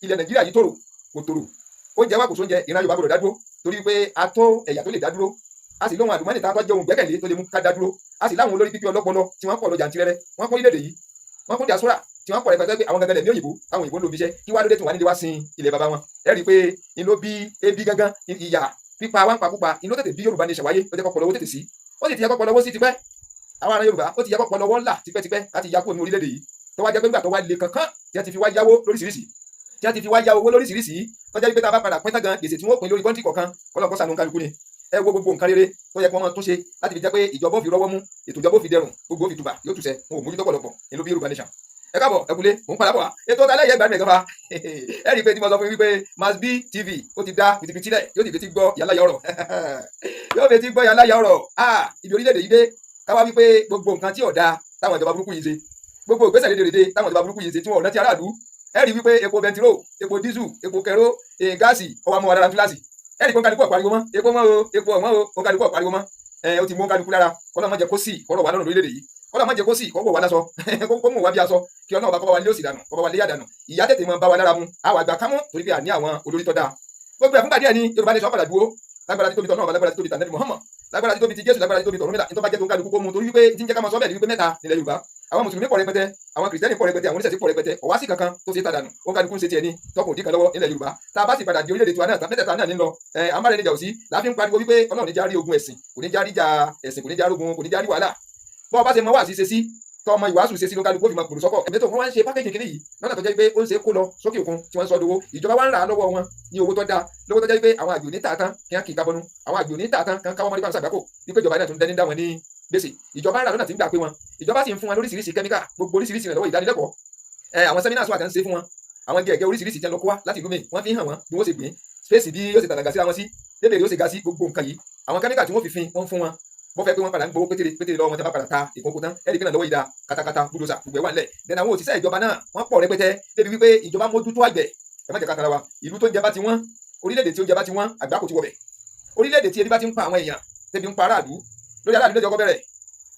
Ilẹ̀ Nàìjíríà yìí tòrò, kò tòrò, oúnjẹ wa kò sóúnjẹ. Ìran Yorùbá gbọdọ̀ dá dúró, torí pé a tó ẹ̀yà tó lè dá dúró. A sì lóhun àlùmọ́nì tá a tó jẹ́ ohun gbẹ́kẹ̀lé tó lè mú ká dá dúró. A sì láwọn olórí pípé ọlọ́pọlọ tí wọ́n pọ̀ lọ jàǹtìrẹrẹ. Wọ́n kún orílẹ̀-èdè yìí, wọ́n kún diaspora tí wọ́n pọ̀ rẹpẹtẹ, pé àwọn gangan lẹ̀mí òyìnbó táwọn òyìnbó ń lo ibiṣẹ́. Kí wá lóde tí wọ́n nílé wá sin ilẹ̀ baba wọn? Ẹ rí i pé n ló bí ebi gangan, ìyà pípa wá ń pakúpa, n ló tètè bí Yorùbá nation wáyé. Ó jẹ́ kọ́pọ̀ lọ́wọ́ tètè sí, ó sì ti yẹ kọ́pọ̀ lọ́wọ́ sí tipẹ́. Àwọn ará Yorùbá, ó ti yẹ kọ́pọ̀ lọ́wọ́ ńlá tipẹ́tipẹ́ láti ya kúrò ní orílẹ̀-èdè yìí, tó wá jẹ́ pé nígbà tó wá le kankan tí wọ́n ti fi wá yáwó lóríṣiríṣi, tí wọ́n ti fi wá yá owó lóríṣiríṣi, tó jẹ́ pé tá a bá padà pín tán gan, gbèsè tí wọ́n pín lórí country kọ̀ọ̀kan, kọ́lọ́n kó ṣàánú kálukú ni. Ẹ wo gbogbo nǹkan rere tó yẹ kí wọ́n máa tún ṣe láti fi jẹ́ pé ìjọba ó fi rọ́wọ́ mú, ètò ìjọba ó fi dẹrùn, gbogbo ó fi tùbà, yóò tùsẹ̀, wọn ò mójútó pọ̀lọpọ̀ ní ló bí Yorùbá nation. Ẹ káàbọ̀, ẹ kúlé, mò ń padà bọ̀ wá. Ètò ọ̀tá lẹ́yìn ẹgbàá mẹ́gànfà. Ẹ rí i pé tí mo sọ fún yín wípé Masbi TV ó ti dá pìtìpìtì lẹ̀, yóò ti fi ti gbọ́ yàrá yà ọ̀rọ̀, yóò fi ti gbọ́ yàrá yà ọ̀rọ̀. Ah, ibi orílẹ̀-èdè yìí dé, káwá wípé gbogbo nǹkan tí ò dáa táwọn ìjọba burúkú yìí ṣe, gbogbo ìgbésẹ̀ lédèrèdè táwọn ìjọba burúkú yìí ṣe tí wọn ò rántí aráàlú. Ẹ rí i wípé epo bẹntiró, epo dísù, epo kẹró, gáàsì, ọwọ́ amúwa dára túláàsì. Ẹ rí i pé kálukú ọ̀pariwo mọ́, epo mọ́ o, epo ọ̀wọ́n o, kálukú ọ̀pariwo mọ́. Ẹ ó ti mú kálukú lára. Kọ́lọ́ má jẹ́ kó sì kọ́rọ̀ wà lọ́rùn lórílẹ̀‐èdè yìí. Kọ́lọ́ má jẹ́ kó sì kọ́wọ́ wà lásọ, kó mú wá bí aṣọ, kí Ọlọ́run bá kọ́ wa lé òsì dànù, kọ́ wa lé yà dànù. Ìyá tètè mọ bá wa lára mu, àwọn àgbà kámú, torí pé àní àwọn olórí tó dáa. Gbogbo ẹ̀ fúngbà díẹ̀ ni. Yorùbá nation padà dúró lágbára títóbi tọ́nà, lágbára títóbi tànẹ́bí Muhammad, lágbára títóbi ti Jésù, lágbára títóbi tọ̀rúnmìlà. Nítorí bá jẹ́ tó ń kálukú kó mu, torí wípé tí ń jẹ́ ká máa sọ bẹ́ẹ̀ ni wípé mẹ́ta nílẹ̀ Yorùbá: àwọn mùsùlùmí pọ̀ rẹpẹtẹ, àwọn kìrìsìtẹ́nì pọ̀ rẹpẹtẹ, àwọn oníṣẹ̀ṣe pọ̀ rẹpẹtẹ. Ọ̀wá sí kankan tó ṣe tàdánù. Ó ń kálukú ń ṣe tiẹ̀ ní tọkùn òdì kan lọ́wọ́ nílẹ̀ Yorùbá. Tá a bá sì padà di orílẹ̀-èdè tiwa náà, mẹ́tẹ̀ẹ̀ta náà ní lọ ẹ̀ à ń bá rẹ̀ níjà òsí. Láfi ń pariwo wípé Ọlọ́run ní járí ogun ẹ̀sìn, kò ní járí jà ẹ̀sìn, kò ní járí ogun, kò ní járí wàhálà. Bọ́ ọ bá ṣe mọ wá sí ṣe sí tọ́ ọmọ ìwàásù ṣe sí ló kálukú ó fi máa pòrò sọ́kọ̀. Ẹ̀mẹ́tò wọ́n wá ń ṣe package kìíní yìí lọ́nà tó jẹ́ pé ó ń ṣe kó lọ sókè òkun, tí wọ́n ń sọ dowó. Ìjọba wa ń rà á lọ́wọ́ wọn ní owó tó dáa, lówó tó jẹ́ pé àwọn àgbẹ̀ òní tà tán kí wọ́n kì í kábọ́nú, àwọn àgbẹ̀ òní tà tán kí wọ́n káwọ́ mọ́rí pàṣẹ àgbákò wípé ìjọba náà tún dẹni dá wọn ní gbèsè. Ìjọba ń rà lọ́nà tí ń gbà pé wọn, ìjọba sì ń fún wọn lóríṣiríṣi kẹ́míkà, gbogbo oríṣiríṣi ìrànlọ́wọ́, ìdánilẹ́kọ̀ọ́, ẹ àwọn seminars wà tẹ́ ń ṣe fún wọn. Àwọn gẹ̀ẹ́gẹ́ oríṣiríṣi tí wọ́n lọ kó wá láti ìlú mi, wọ́n fi ń hàn wọ́n bí wọ́n ṣe gbìn, space bí yóò ṣe tàdàgà síra wọn sí, débèrè yóò ṣe ga sí, gbogbo nǹkan yìí, àwọn kẹ́míkà tí wọ́n fi fin, wọ́n fún wọn. Wọ́n fẹ́ pé wọ́n padà ń gbowó pétéré pétéré lọ́wọ́ wọn tí wọ́n bá padà ta ìkókó tán. Ẹ̀rí pé náà lọ́wọ́ ìdá katakata, búdòsà, gbogbo ẹ̀ wà nílẹ̀. Then àwọn òṣìṣẹ́ ìjọba náà, wọ́n pọ̀ rẹpẹtẹ débi wípé ìjọba mójútó àgbẹ̀. Ẹ má jẹ́ ká tara wa. Ìlú tó ń jẹ bá ti wọ́n, orílẹ̀-èdè tí oúnjẹ bá ti wọ́n, àgbákò ti wọbẹ̀. Orílẹ̀-èdè tí ebi bá ti ń pa àwọn èèyàn, tẹ́bi ń pa aráàlú, lórí aráàlú lójú ọkọ bẹ̀rẹ̀,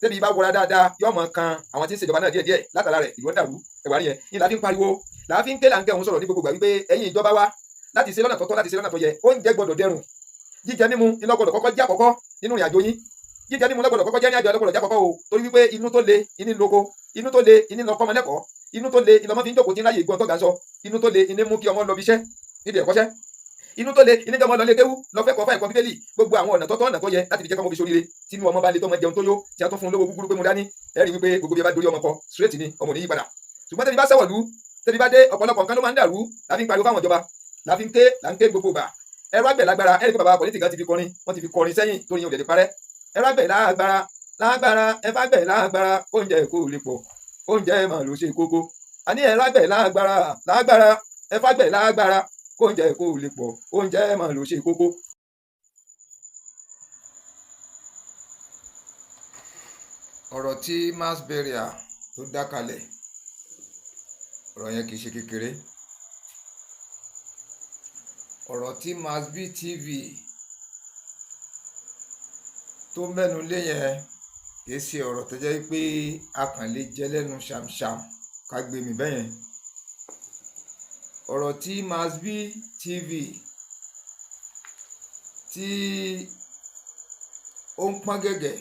tẹ́bi bá wọra dáadáa, yóò mọ̀ kan àwọn tí ń ṣèjọba náà díẹ̀díẹ̀. Látara rẹ̀, ìlú dàrú. Ẹ̀wà rí yẹn ní la fi ń pariwo, la fi ń ké, là ń kẹ́ òun sọ̀rọ̀ ní gbogbo ìgbà wípé ẹ̀yin ìjọba wa, láti ṣe lọ́nà tọ́tọ́, láti ṣe lọ́nà tó yẹ, oúnjẹ gbọ́dọ̀ dẹrùn. Jíjẹ mímu ńlọgbọ́dọ̀ kọ́kọ́ jẹ́ àkọ́kọ́ nínú ìrìn àjò yín. Jíjẹ mímu lọ́gbọ́dọ̀ kọ́kọ́ jẹ́ ní àjọ lọ́gbọ́dọ̀ jẹ́ àkọ́kọ́ o, torí wípé inú tó le iní loko, inú tó le iní lọ kọ́mọ lẹ́kọ̀ọ́, inú tó le ìlọmọ fi ń jókòó tí ń ráyè ìgbọ́n tó ga sọ, inú tó le iní mú kí ọmọ lọ bí iṣẹ́ níbi ẹ̀kọ́ṣẹ́, inú tó le iní jọmọ lọ lé kéwú lọ fẹ́ kọ́ fún ẹ̀kọ́ Bíbélì. Gbogbo àwọn ọ̀nà tọ́tọ́, ọ̀nà tó yẹ láti fi jẹ́ kọ́mọ fi ṣoríire. Tínú ọmọ bá le, tọ́mọ jẹun tó yó, tí a tún fún un lówó gúgúrú pé mo dání, ẹ rí wípé gbogbo bí ẹ bá dorí ọmọ kọ straight ni, ọmọ ò ní yí padà. Ṣùgbọ́n tẹ́bi bá sẹ́wọ̀lú, tẹ́bi bá dé, ọ̀pọ̀lọpọ̀ nǹkan ló máa ń dàrú. La fi ń pariwo fáwọn ìjọba, la fi ń ké, là ń ké gbogbo gbà. Ẹrọ àgbẹ̀ lágbára. Ẹ̀rí pé bàbá pọ̀lítì kan ti fi kọrin, wọ́n ti fi kọrin sẹ́yìn tó yin òdẹ̀ lè parẹ́. Ẹrọ àgbẹ̀ lágbára, lágbára, ẹfà àgbẹ̀ lágbára, oúnjẹ kò lè pọ̀, oúnjẹ mà ló ṣe kókó. Àní ẹrọ àgbẹ̀ lágbára, lágbára, ẹfà àgbẹ̀ lágbára, kóúnjẹ kò lè pọ̀, oúnjẹ mà ló ṣe kókó. Ọ̀rọ̀ tí mass burial tó dá kalẹ̀, ọ̀rọ̀ yẹn kì í ṣe kékeré. Ọ̀rọ̀ tí Masbi TV tó mẹ́nu lé yẹn kì í ṣe ọ̀rọ̀ tó jẹ́ pé a kàn lè jẹ lẹ́nu ṣàmṣàm ká gbé mi bẹ́yẹn. Ọ̀rọ̀ tí Masbi TV tí ó ń pọ́n gẹ̀gẹ̀,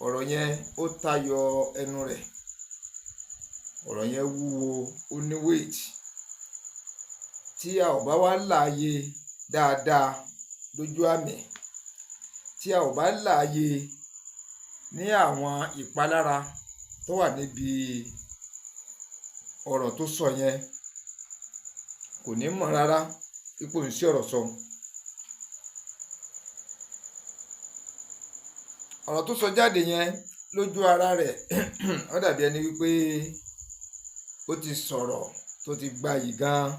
ọ̀rọ̀ yẹn ó tayọ ẹnu rẹ̀. Ọ̀rọ̀ yẹn wúwo, ó ní weight. Tí a ò bá wá láàyè dáadáa lójú àmì, tí a ò bá láàyè ní àwọn ìpalára tó wà níbi ọ̀rọ̀ tó sọ yẹn, kò ní mọ̀ rárá ipò ń sí ọ̀rọ̀ sọ. Ọ̀rọ̀ tó sọ jáde yẹn lójú ara rẹ̀, ó dàbí ẹni wípé ó ti sọ̀rọ̀ tó ti gbayì gan-an,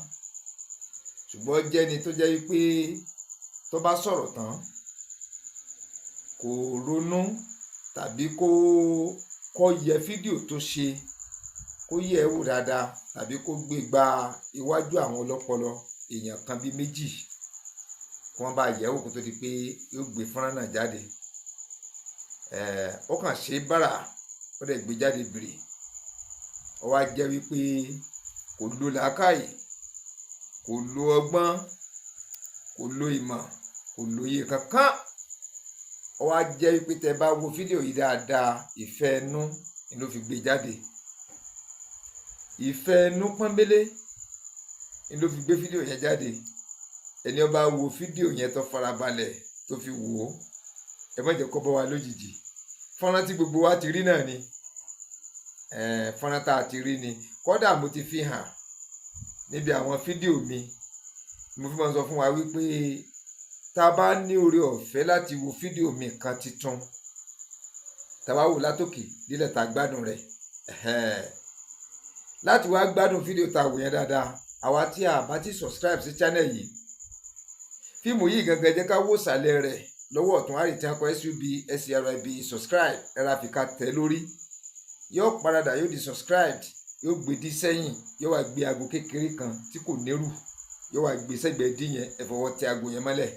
ṣùgbọ́n jẹ́ni tó jẹ́ wípé tó bá sọ̀rọ̀ tán, kò ronú tàbí kó yẹ fídíò tó ṣe, kó yẹ̀ ẹ́ wò dáadáa, tàbí kó gbé gba iwájú àwọn ọlọ́pọlọ èèyàn kan bíi méjì kí wọ́n bá yẹ̀ ẹ́ wò kó tó di pé yóò gbé fọ́nrán náà jáde. Ó kàn ṣe é bára, ó dẹ̀ gbé jáde bìrì. Ó wá jẹ́ wípé Kò lo làákàyè, kò lo ọgbọ́n, kò lo ìmọ̀, kò lóye kankan. Ó wá jẹ́ wípé tẹ́ bá wo fídíò yìí dáadáa, ìfẹ́ ẹnu ni ló fi gbé jáde. Ìfẹ́ ẹnu pọ́nbélé ni ló fi gbé fídíò yẹn jáde. Ẹni ó bá wo fídíò yẹn tó farabalẹ̀ tó fi wò ó, ẹ má jẹ́ kó bọ́ wa lójijì. Fọ́nrán tí gbogbo wa ti rí náà ni, fọ́nrán tá a ti rí ni. Kódà mo ti fi hàn níbi àwọn fídíò mi. Mo fi máa ń sọ fún wa wípé tá a bá ní oore ọ̀fẹ́ láti wo fídíò mi kan titun, tá a bá wò látòkè délẹ̀, tá a gbádùn rẹ̀, láti wá gbádùn fídíò tá a wò yẹn dáadáa, àwa tí a bá ti subscribe sí channel yìí, fíìmù yìí gangan, jẹ́ ká wò sàlẹ̀ rẹ̀ lọ́wọ́ ọ̀tún, àrí tí a kọ sub scrib, subscribe. Ẹ ra fìkà tẹ̀ lórí, yóò paradà, yóò di subscribed, yóò gbé dí sẹ́yìn, yóò wá gbé aago kékeré kan tí kò nérù, yóò wá gbé sẹ́gbẹ̀ẹ́ dí yẹn. Ẹ fọwọ́ tẹ aago yẹn mọ́lẹ̀.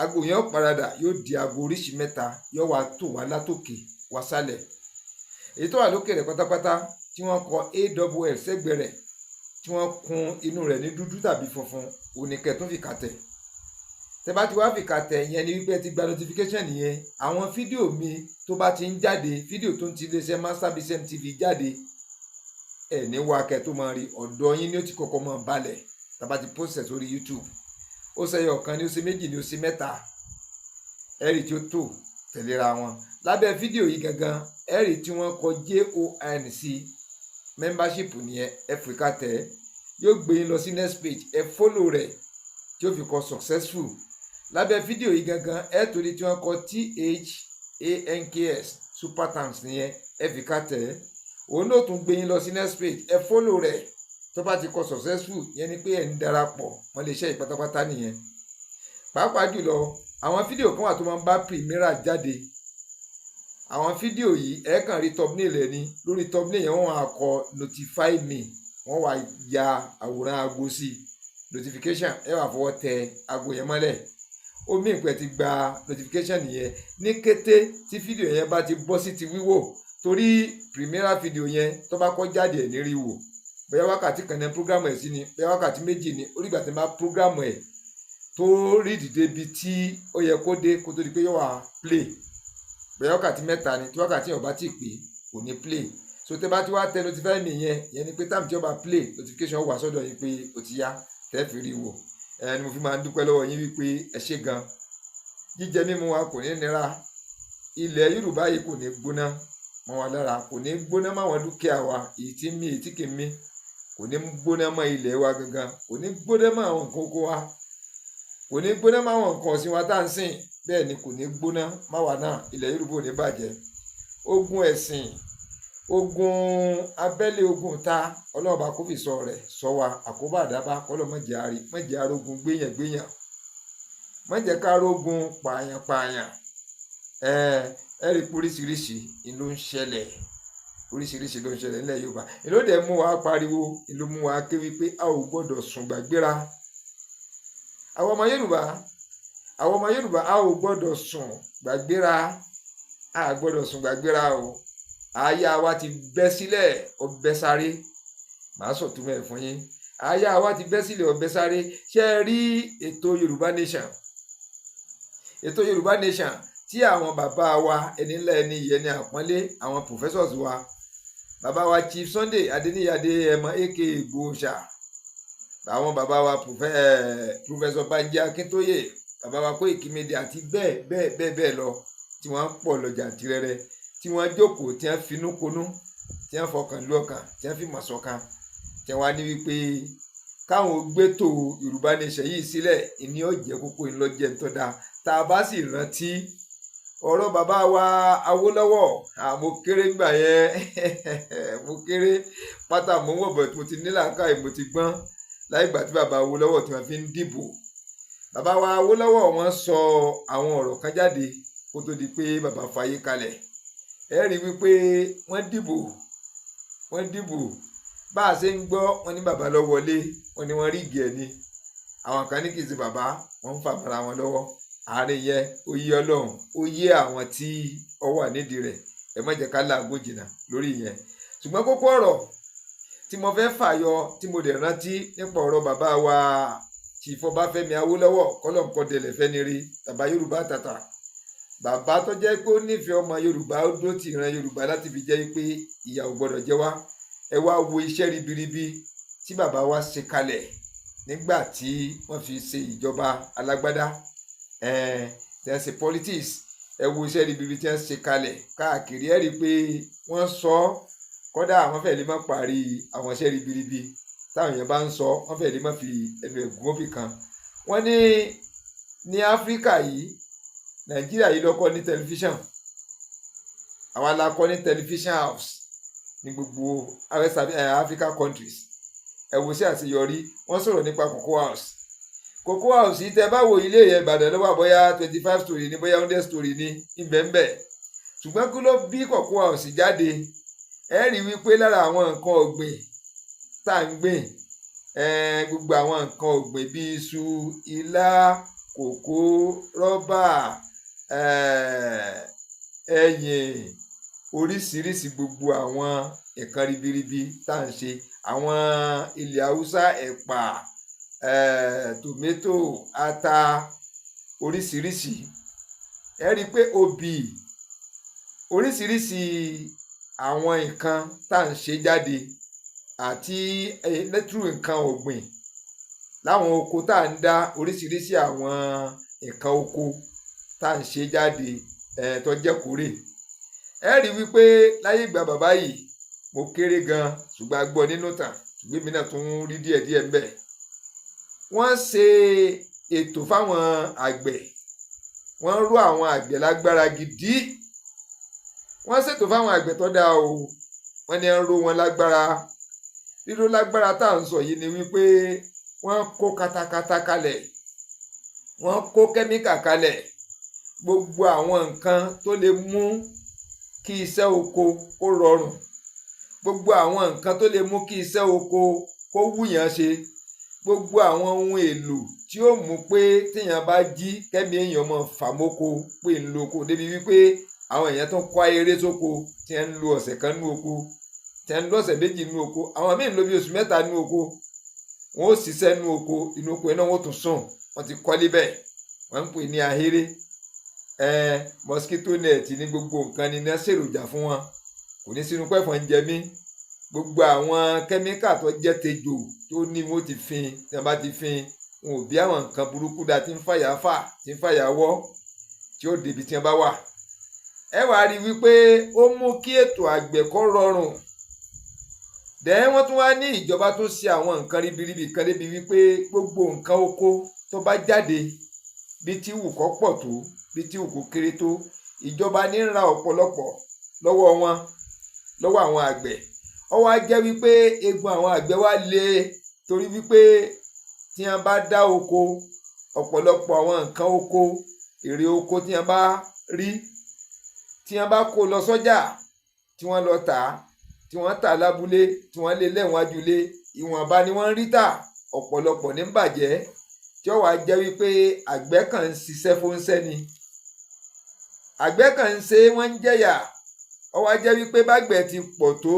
Aago yẹn ó paradà, yóò di aago oríṣi mẹ́ta, yóò wá tò wá látòkè wá sálẹ̀. Èyí tó wà lókè rẹ̀ pátápátá, tí wọ́n kọ awl sẹ́gbẹ̀ẹ́ rẹ̀, tí wọ́n kun inú rẹ̀ ní dúdú tàbí funfun, òun ni kẹ́ tún fìkà tẹ̀. Tẹ́ bá ti wá fìkà tẹ̀ yẹn, ni wípé ẹ ti gba notification yẹn. Àwọn fídíò mi tó bá ti ń jáde, fídíò tó ń ti iléeṣẹ́ Master BCM TV jáde, ẹ ní wá kẹ́ tó máa rí, ọ̀dọ̀ yín ní ó ti kọ́kọ́ máa balẹ̀. Tá bá ti post ẹ̀ sórí YouTube, ó ṣe ọ̀kan ní, ó ṣe méjì ní, ó ṣe mẹ́ta, ẹ rí tí ó tò tẹ̀léra wọn. Lábẹ́ fídíò yìí gangan, ẹ rí tí wọ́n kọ JOIN sí, membership nìyẹn. Ẹ fìkà tẹ̀, yóò gbé yín lọ sí next page. Ẹ follow rẹ̀ tí ó fi kọ successful. Lábẹ́ fídíò yìí gangan, ẹ torí tí wọ́n kọ THANKS, super thanks nìyẹn. Ẹ fìkà tẹ̀, òun náà tún gbé yín lọ sí next page. Ẹ follow rẹ̀ tó bá ti kọ successful. Yẹn ni pé ẹ̀ ń darapọ̀ mọ́ lè ṣe ìpátápátá nìyẹn. Pàápàá jùlọ, àwọn fídíò kan wà tó máa ń bá premiere jáde. Àwọn fídíò yìí, ẹ kàn rí thumbnail ẹ ní. Lórí thumbnail yẹn, wọ́n á kọ "notify me", wọ́n wá ya àwòrán aago sí notification. Ẹ wà fọwọ́ tẹ aago yẹn mọ́lẹ̀, ó mí ìpẹ́ ti gba notification yẹn ní kété tí fídíò yẹn bá ti bọ́ sí ti wíwò. Torí premiere fídíò yẹn, tó bá kọ́ jáde, ẹ̀ ní rí wò. Bóyá wákàtí kan ní program ẹ̀ sí ni, bóyá wákàtí 2 ni, ó dìgbà tí wọ́n bá program ẹ̀ tó rí dìde bi tí ó yẹ kó dé, kó tó di pé yóò wá play. Bóyá wákàtí 3 ni, tí wákàtí yẹn ò bá tí pé, kò ní play. So tẹ́ bá ti wá tẹ notify me yẹn, yẹn ni pé time tí ó bá play, notification wà sọ́dọ̀ yín pé ó ti yá, tẹ́ fi rí wò. Ẹ ni mo fi máa ń dúpẹ́ lọ́wọ́ yín wípé ẹ ṣé gan. Jíjẹ mímu wa kò ní nira. Ilẹ̀ Yorùbá yìí kò ní gbóná mọ́ wa lára, kò ní gbóná mọ́ àwọn dúkìá wa, èyí tí ń mí, èyí tí kì í mí. Kò ní gbóná mọ́ ilẹ̀ wa gangan, kò ní gbóná mọ́ àwọn nǹkan oko wa, kò ní gbóná mọ́ àwọn nǹkan ọ̀sìn wa tá à ń sìn. Bẹ́ẹ̀ ni kò ní gbóná má wa náà. Ilẹ̀ Yorùbá ò ní bàjẹ́. Ogun ẹ̀sìn, ogun abẹ́lé, ogun ta, ọlọ́ọ̀bá kó fi sọ rẹ̀ sọ wa. Àkóbá àdábá kọ́lọ́ mọ̀jẹ̀ àrí, mọ̀jẹ̀ arógun gbéyàn gbéyàn, mọ̀jẹ̀ kárógun pààyàn pààyàn. Ẹ ẹ rí i pé oríṣiríṣi ló ń ṣẹlẹ̀, oríṣiríṣi ló ń ṣẹlẹ̀ nílẹ̀ Yorùbá. Ìlú dẹ̀ mú wa pariwo, ìlú mú wa ké wípé a ò gbọ́dọ̀ sùn gbàgbéra. Àwọn ọmọ Yorùbá, àwọn ọmọ Yorùbá, a ò gbọ́dọ̀ sùn gbàgbéra, a gbọ́dọ̀ sùn gbàgbéra o. Àyà wa ti bẹ́ sílẹ̀, ó bẹ́ sáré. Màá sọ̀túnmọ̀ ẹ̀ fún yín. Àyà wa ti bẹ́ sílẹ̀, ó bẹ́ sáré. Ṣé ẹ rí ètò Yorùbá Nation, ètò Yorùbá Nation tí àwọn bàbá wa, ẹni ńlá, ẹni yẹn ní àpọ́nlé, àwọn professors wa, bàbá wa Chief Sunday Adéníyì Adéyẹmọ aka Ìgbòho, àwọn bàbá wa Professor Banji Akíntóyè, bàbá wa Kóìkí Media àti bẹ́ẹ̀ bẹ́ẹ̀ bẹ́ẹ̀ bẹ́ẹ̀ lọ, tí wọ́n pọ̀ lọ jàǹtìrẹrẹ, tí wọ́n jókòó, tí wọ́n finú konú, tí wọ́n fọkàn lú ọkàn, tí wọ́n fìmọ̀ ṣọ̀kan, tí wọ́n á ní wípé káwọn gbétò Yorùbá Nation yìí sílẹ̀, ìní ọ̀jẹ̀ kókó ńlọ́jẹ̀ ń tọ́ da. Tá a bá sì rántí ọ̀rọ̀ bàbá wa Awólọ́wọ̀, mo kéré ńgbà yẹn, mo kéré pátá, mo ń wọ̀ bọ̀, mo ti ní làákàyè, mo ti gbọ́n láì gbà tí bàbá Awólọ́wọ̀ tí wọ́n fi ń dìbò. Bàbá wa Awólọ́wọ̀, wọ́n sọ àwọn ọ̀rọ̀ kan jáde kó tó di pé bàbá fayé kalẹ̀. Ẹ rí wípé wọ́n dìbò, wọ́n dìbò. Bá a ṣe ń gbọ́, wọ́n ní bàbá lọ wọlé, wọ́n ní wọ́n rí igi ẹ̀ ni. Àwọn kan ní kì í ṣe bàbá, wọ́n ń fà mọ́ra wọn lọ́wọ́. Àárín yẹn, ó yé Ọlọ́run, ó yé àwọn tí ó wà nídìí rẹ̀. Ẹ má jẹ́ ká làágùn jìnnà lórí yẹn. Ṣùgbọ́n kókó ọ̀rọ̀ Tí mo fẹ́ fàyọ, tí mo dẹ̀ rántí nípa ọ̀rọ̀ bàbá wa Chief Ọbáfẹ́mi Awólọ́wọ̀, kọ́lọ́ǹkọ́ délẹ̀ fẹ́ni rí, bàbá Yorùbá tàtà, bàbá tó jẹ́ pé ó nífẹ̀ẹ́ ọmọ Yorùbá, ó dó ti ìran Yorùbá láti fi jẹ́ pé ìyà ò gbọ́dọ̀ jẹ wá. Ẹ wá wo iṣẹ́ ribiribi tí bàbá wa ṣe kalẹ̀ nígbà tí wọ́n fi ṣe ìjọba alágbádá, tí wọ́n ṣe politics. Ẹ wo iṣẹ́ ribiribi tí wọ́n ṣe kalẹ̀ káàkiri. Ẹ rí i pé wọ́n sọ ọ́, kódà wọ́n fẹ́ẹ́ lè má parí àwọn iṣẹ́ ribiribi táwọn èèyàn bá ń sọ, wọ́n fẹ́ẹ́ lè má fi ẹnu ẹ̀gún òbí kan. Wọ́n ní ní Áfíríkà yìí, Nàìjíríà yìí lọ́kọ́ ní tẹlifíṣàn. Àwa la kọ́ ní television house ní gbogbo West Africa countries. Ẹ wo sí àṣeyọrí. Wọ́n sọ̀rọ̀ nípa Cocoa House. Cocoa House yìí, tẹ́ bá wo ilé yẹn, Ìbàdàn ló wà, bóyá 25 story ní, bóyá 100 story ní ìbẹ̀ǹbẹ̀. Ṣùgbọ́n kí ló bí Cocoa House jáde? Ẹ rí wípé lára àwọn nǹkan ọ̀gbìn tá à ń gbìn, gbogbo àwọn nǹkan ọ̀gbìn bíi iṣu, ilá, kòkó, rọ́bà, ẹyìn, oríṣiríṣi, gbogbo àwọn nǹkan ribiribi tá à ń ṣe, àwọn ilẹ̀ Haúsá, ẹ̀pà, tòmẹ́tò, ata oríṣiríṣi, ẹ rí i pé obì, oríṣiríṣi àwọn nǹkan tá à ń ṣe jáde àti lẹ́tùrú nǹkan ọ̀gbìn láwọn oko tá à ń dá, oríṣiríṣi àwọn nǹkan oko tá à ń ṣe jáde tó jẹ́ kórè. Ẹ rí i wípé láyé ìgbà bàbá yìí, mo kéré gan, ṣùgbọ́n a gbọ́ nínú tàn, ṣùgbọ́n èmi náà tún rí díẹ̀díẹ̀ ń bẹ̀. Wọ́n ṣe ètò fáwọn àgbẹ̀, wọ́n ró àwọn àgbẹ̀ lágbára gidi. Wọ́n ṣètò fáwọn àgbẹ̀ tó dáa o. Wọ́n ní ń ró wọn lágbára. Ríró lágbára tá à ń sọ yìí ni wípé wọ́n kó katakata kalẹ̀, wọ́n kó kẹ́míkà kalẹ̀, gbogbo àwọn nǹkan tó lè mú kí iṣẹ́ oko kó rọrùn, gbogbo àwọn nǹkan tó lè mú kí iṣẹ́ oko kó wúyàn ṣe, gbogbo àwọn ohun èlò tí ó mú pé téèyàn bá jí, kẹ́mi èèyàn mọ̀ fàmóko pé ń lo oko, débi wípé àwọn èèyàn tó ń kó ayéré sóko, tí wọ́n ń lo ọ̀sẹ̀ kan nú oko, tí wọ́n ń lo ọ̀sẹ̀ 2 nú oko, àwọn míì ń lo bí oṣù 3 nú oko. Wọ́n ó ṣiṣẹ́ nú oko, inú oko yẹn náà wọ́n tún sùn. Wọ́n ti kọ́lé bẹ́ẹ̀, wọ́n ń pè ní ahéré. Mosquito net ní gbogbo nǹkan ni iná ṣèròjà fún wọn, kò ní sínú pẹ́fọn ń jẹ mí. Gbogbo àwọn kẹ́míkà tó jẹ́ tejò tó ní, wọ́n ti fin. Tí wọ́n bá ti fin, wọn ò bí àwọn nǹkan burúkú dá tí ń fàyà fà, tí ń fàyà wọ́, tí ó débi tí wọ́n bá wà. Ẹ wàá rí i wípé ó mú kí ètò àgbẹ̀ kó rọrùn dẹ́. Wọ́n tún wá ní ìjọba tó ṣe àwọn nǹkan ribiribi kan débi wípé gbogbo nǹkan oko tó bá jáde, bí tí wù kó pọ̀ tó, bí tí wù kó kéré tó, ìjọba ní ń ra ọ̀pọ̀lọpọ̀ lọ́wọ́ wọn, lọ́wọ́ àwọn àgbẹ̀. Ó wá jẹ́ wípé egun àwọn àgbẹ̀ wá le, torí wípé tí wọ́n bá dá oko, ọ̀pọ̀lọpọ̀ àwọn nǹkan oko, èrè oko tí wọ́n bá rí, tí wọ́n bá kó lọ sọ́jà, tí wọ́n lọ tà á, tí wọ́n tà lábúlé, tí wọ́n lé lẹ́wọ̀n lé, ìwọ̀nba ni wọ́n ń rí tà, ọ̀pọ̀lọpọ̀ ní ń bàjẹ́, tí ó wàá jẹ́ wípé àgbẹ̀ kàn ń ṣiṣẹ́ fóúnṣẹ́ ni, àgbẹ̀ kàn ń ṣe, wọ́n ń jẹ̀yà. Ó wá jẹ́ wípé bágbẹ̀ ti pọ̀ tó,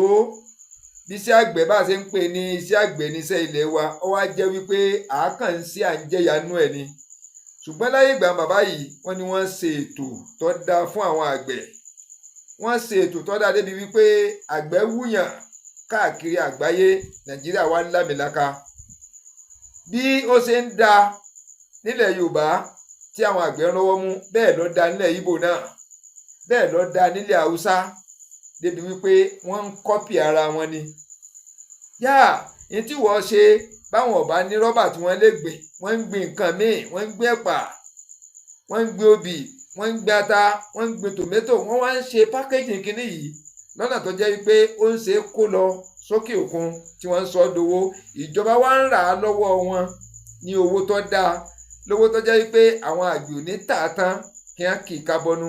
bí iṣẹ́ àgbẹ̀ bá ṣe ń pè ní iṣẹ́ àgbẹ̀ níṣẹ́ ilé wa, ó wá jẹ́ wípé àákàn ń ṣe, à ń jẹ̀yà nú ẹ̀ ni. Ṣùgbọ́n láyé ìgbà bàbá yìí, wọ́n ní wọ́n ṣe ètò tó dáa fún àwọn àgbẹ̀. Wọ́n ṣe ètò tó dáa débi wípé àgbẹ̀ wúyàn káàkiri àgbáyé. Nàìjíríà wá lámìlaka. Bí ó ṣe ń da nílẹ̀ Yorùbá tí àwọn àgbẹ̀ ń rọ́wọ́ mú, bẹ́ẹ̀ ló da nílẹ̀ Ìgbò náà, bẹ́ẹ̀ ló da nílẹ̀ Haúsá, débi wípé wọ́n ń copy ara wọn ni. Yáà ní tí wọ́n ṣe, báwọn ọba ní rọ́bà tí wọ́n lè gbìn, wọ́n ń gbin nǹkan míì, wọ́n ń gbin ẹ̀pà, wọ́n ń gbin obì, wọ́n ń gbin ata, wọ́n ń gbin tòmẹ́tò. Wọ́n wá ń ṣe packaging kínní yìí lọ́nà tó jẹ́ wípé ó ń ṣe é kó lọ sókè òkun, tí wọ́n ń sọ ọ́ dowó. Ìjọba wa ń rà á lọ́wọ́ wọn ní owó tó dáa, lówó tó jẹ́ wípé àwọn àgbẹ̀ ò ní tà á tán kí wọ́n kì í kábọ́nú,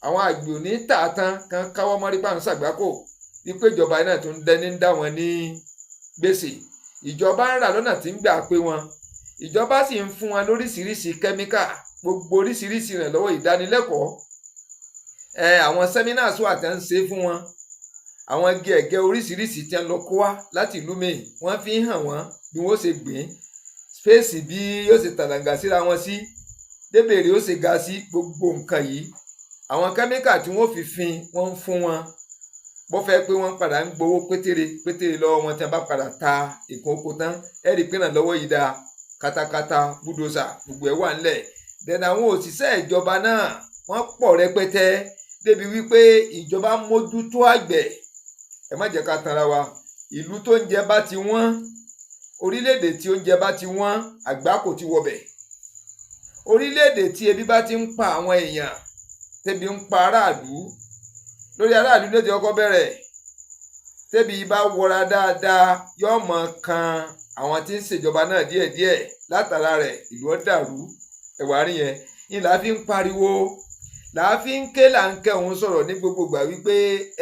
àwọn àgbẹ̀ ò ní tà á tán kí wọ́n káwọ́ mọ́rí pàǹ ṣàgbákò wípé ìjọba náà tún dẹni ń dá wọn ní gbèsè. Ìjọba ń rà lọ́nà tí ń gbà pé wọn, ìjọba sì ń fún wọn lóríṣiríṣi kẹ́míkà, gbogbo oríṣiríṣi ìrànlọ́wọ́, ìdánilẹ́kọ̀ọ́, àwọn seminars wà tí wọ́n ń ṣe fún wọn. Àwọn igi ẹ̀gẹ́ oríṣiríṣi tí wọ́n lọ kó wá láti ìlú míì, wọ́n fi ń hàn wọ́n bí wọ́n ṣe gbìn, space bí yóò ṣe tàlàǹgà síra wọn sí, débèrè ó ṣe ga sí. Gbogbo nǹkan yìí, àwọn kẹ́míkà tí wọ́n fi fin, wọ́n ń fún wọn. Bó fẹ́ pé wọ́n padà ń gbowó pétére pétére lọ́wọ́ wọn tí wọ́n bá padà ta nǹkan oko tán. Ẹ rí i pé ìrànlọ́wọ́ yìí dáa. Katakata, bulldozer, gbogbo ẹ̀ wà ńlẹ̀. Then àwọn òṣìṣẹ́ ìjọba náà, wọ́n pọ̀ rẹpẹtẹ débi wípé ìjọba mójútó àgbẹ̀. Ẹ má jẹ́ ká tanra wa. Ìlú tó ń jẹ bá ti wọ́n, orílẹ̀-èdè tí oúnjẹ bá ti wọ́n, àgbákò ti wọbẹ̀. Orílẹ̀-èdè tí ebi bá ti ń pa àwọn èèyàn, tẹ́bi ń pa aráàlú, lórí aráàlú ló ti kọ́kọ́ bẹ̀rẹ̀. Tẹ́bi bá wọra dáadáa, yóò mọ̀ kan àwọn tí ń ṣèjọba náà díẹ̀díẹ̀. Látara rẹ̀, ìlú ó dàrú. Ẹ̀wà rí yẹn ni là á fi ń pariwo, là á fi ń ké, là ń kẹ́ òun sọ̀rọ̀ ní gbogbo ìgbà wípé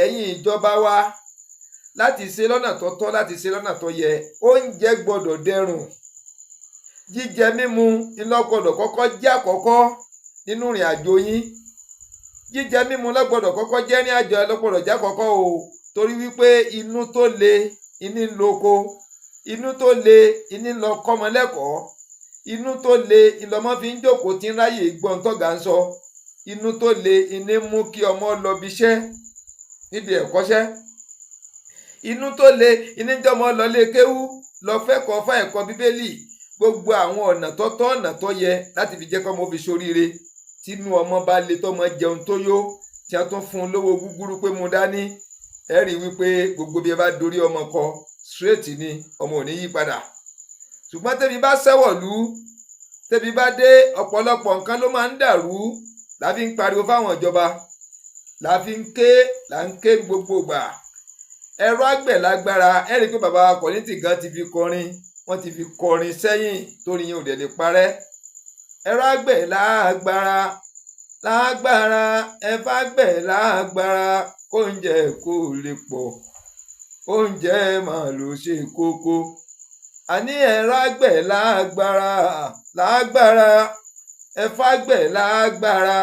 ẹ̀yin ìjọba wa, láti ṣe lọ́nà tó tọ́, láti ṣe lọ́nà tó yẹ, oúnjẹ gbọ́dọ̀ dẹrùn. Jíjẹ mímu ńlọ́gbọ́dọ̀ kọ́kọ́ jẹ́ àkọ́kọ́ nínú ìrìn àjò yín. Jíjẹ mímu lọ́gbọ́dọ̀ kọ́kọ́ jẹ́ ní àjọ lọ́gbọ́dọ̀ jẹ́ àkọ́kọ́ o, torí wípé inú tó le iní ń loko, inú tó le iní ń lọ kọ́mọ lẹ́kọ̀ọ́, inú tó le ìlọmọ fi ń jókòó tí ń ráyè gbọ́n tọ́gà ń sọ, inú tó le iní mú kí ọmọ lọ bíṣẹ́ níbi ẹ̀kọ́ṣẹ́, inú tó le iní jọmọ lọ lé kéwú lọ fẹ́ kọ́ fún ẹ̀kọ́ Bíbélì. Gbogbo àwọn ọ̀nà tó tọ́, ọ̀nà tó yẹ láti fi jẹ́ kọ́mọ fi ṣoríire. Tínú ọmọ bá le, tọmọ jẹun tó yó, tí a tún fún un lówó gúgúrú pé mu dání, ẹ rí i wípé gbogbo bí ẹ bá dorí ọmọ kọ, straight ni, ọmọ ò ní yí padà. Ṣùgbọ́n tẹ́bi bá ṣẹ́wọ̀lú, tẹ́bi bá dé, ọ̀pọ̀lọpọ̀ nǹkan ló máa ń dàrú. La fi ń pariwo fáwọn ìjọba, la fi ń ké, là ń ké gbogbo gbà. Ẹ̀rọ àgbẹ̀ lágbára. Ẹ rí i pé bàbá Kollington gan ti fi kọrin, wọ́n ti fi kọrin sẹ́yìn, torí yẹn ò dẹ̀ lè parẹ́. Ẹ̀rọ àgbẹ̀ lágbára, lágbára, ẹ̀fà àgbẹ̀ lágbára, kóúnjẹ kó lè pọ̀, oúnjẹ máa ló ṣe kókó. Àní ẹ̀rọ àgbẹ̀ lágbára, lágbára, ẹ̀fà àgbẹ̀ lágbára,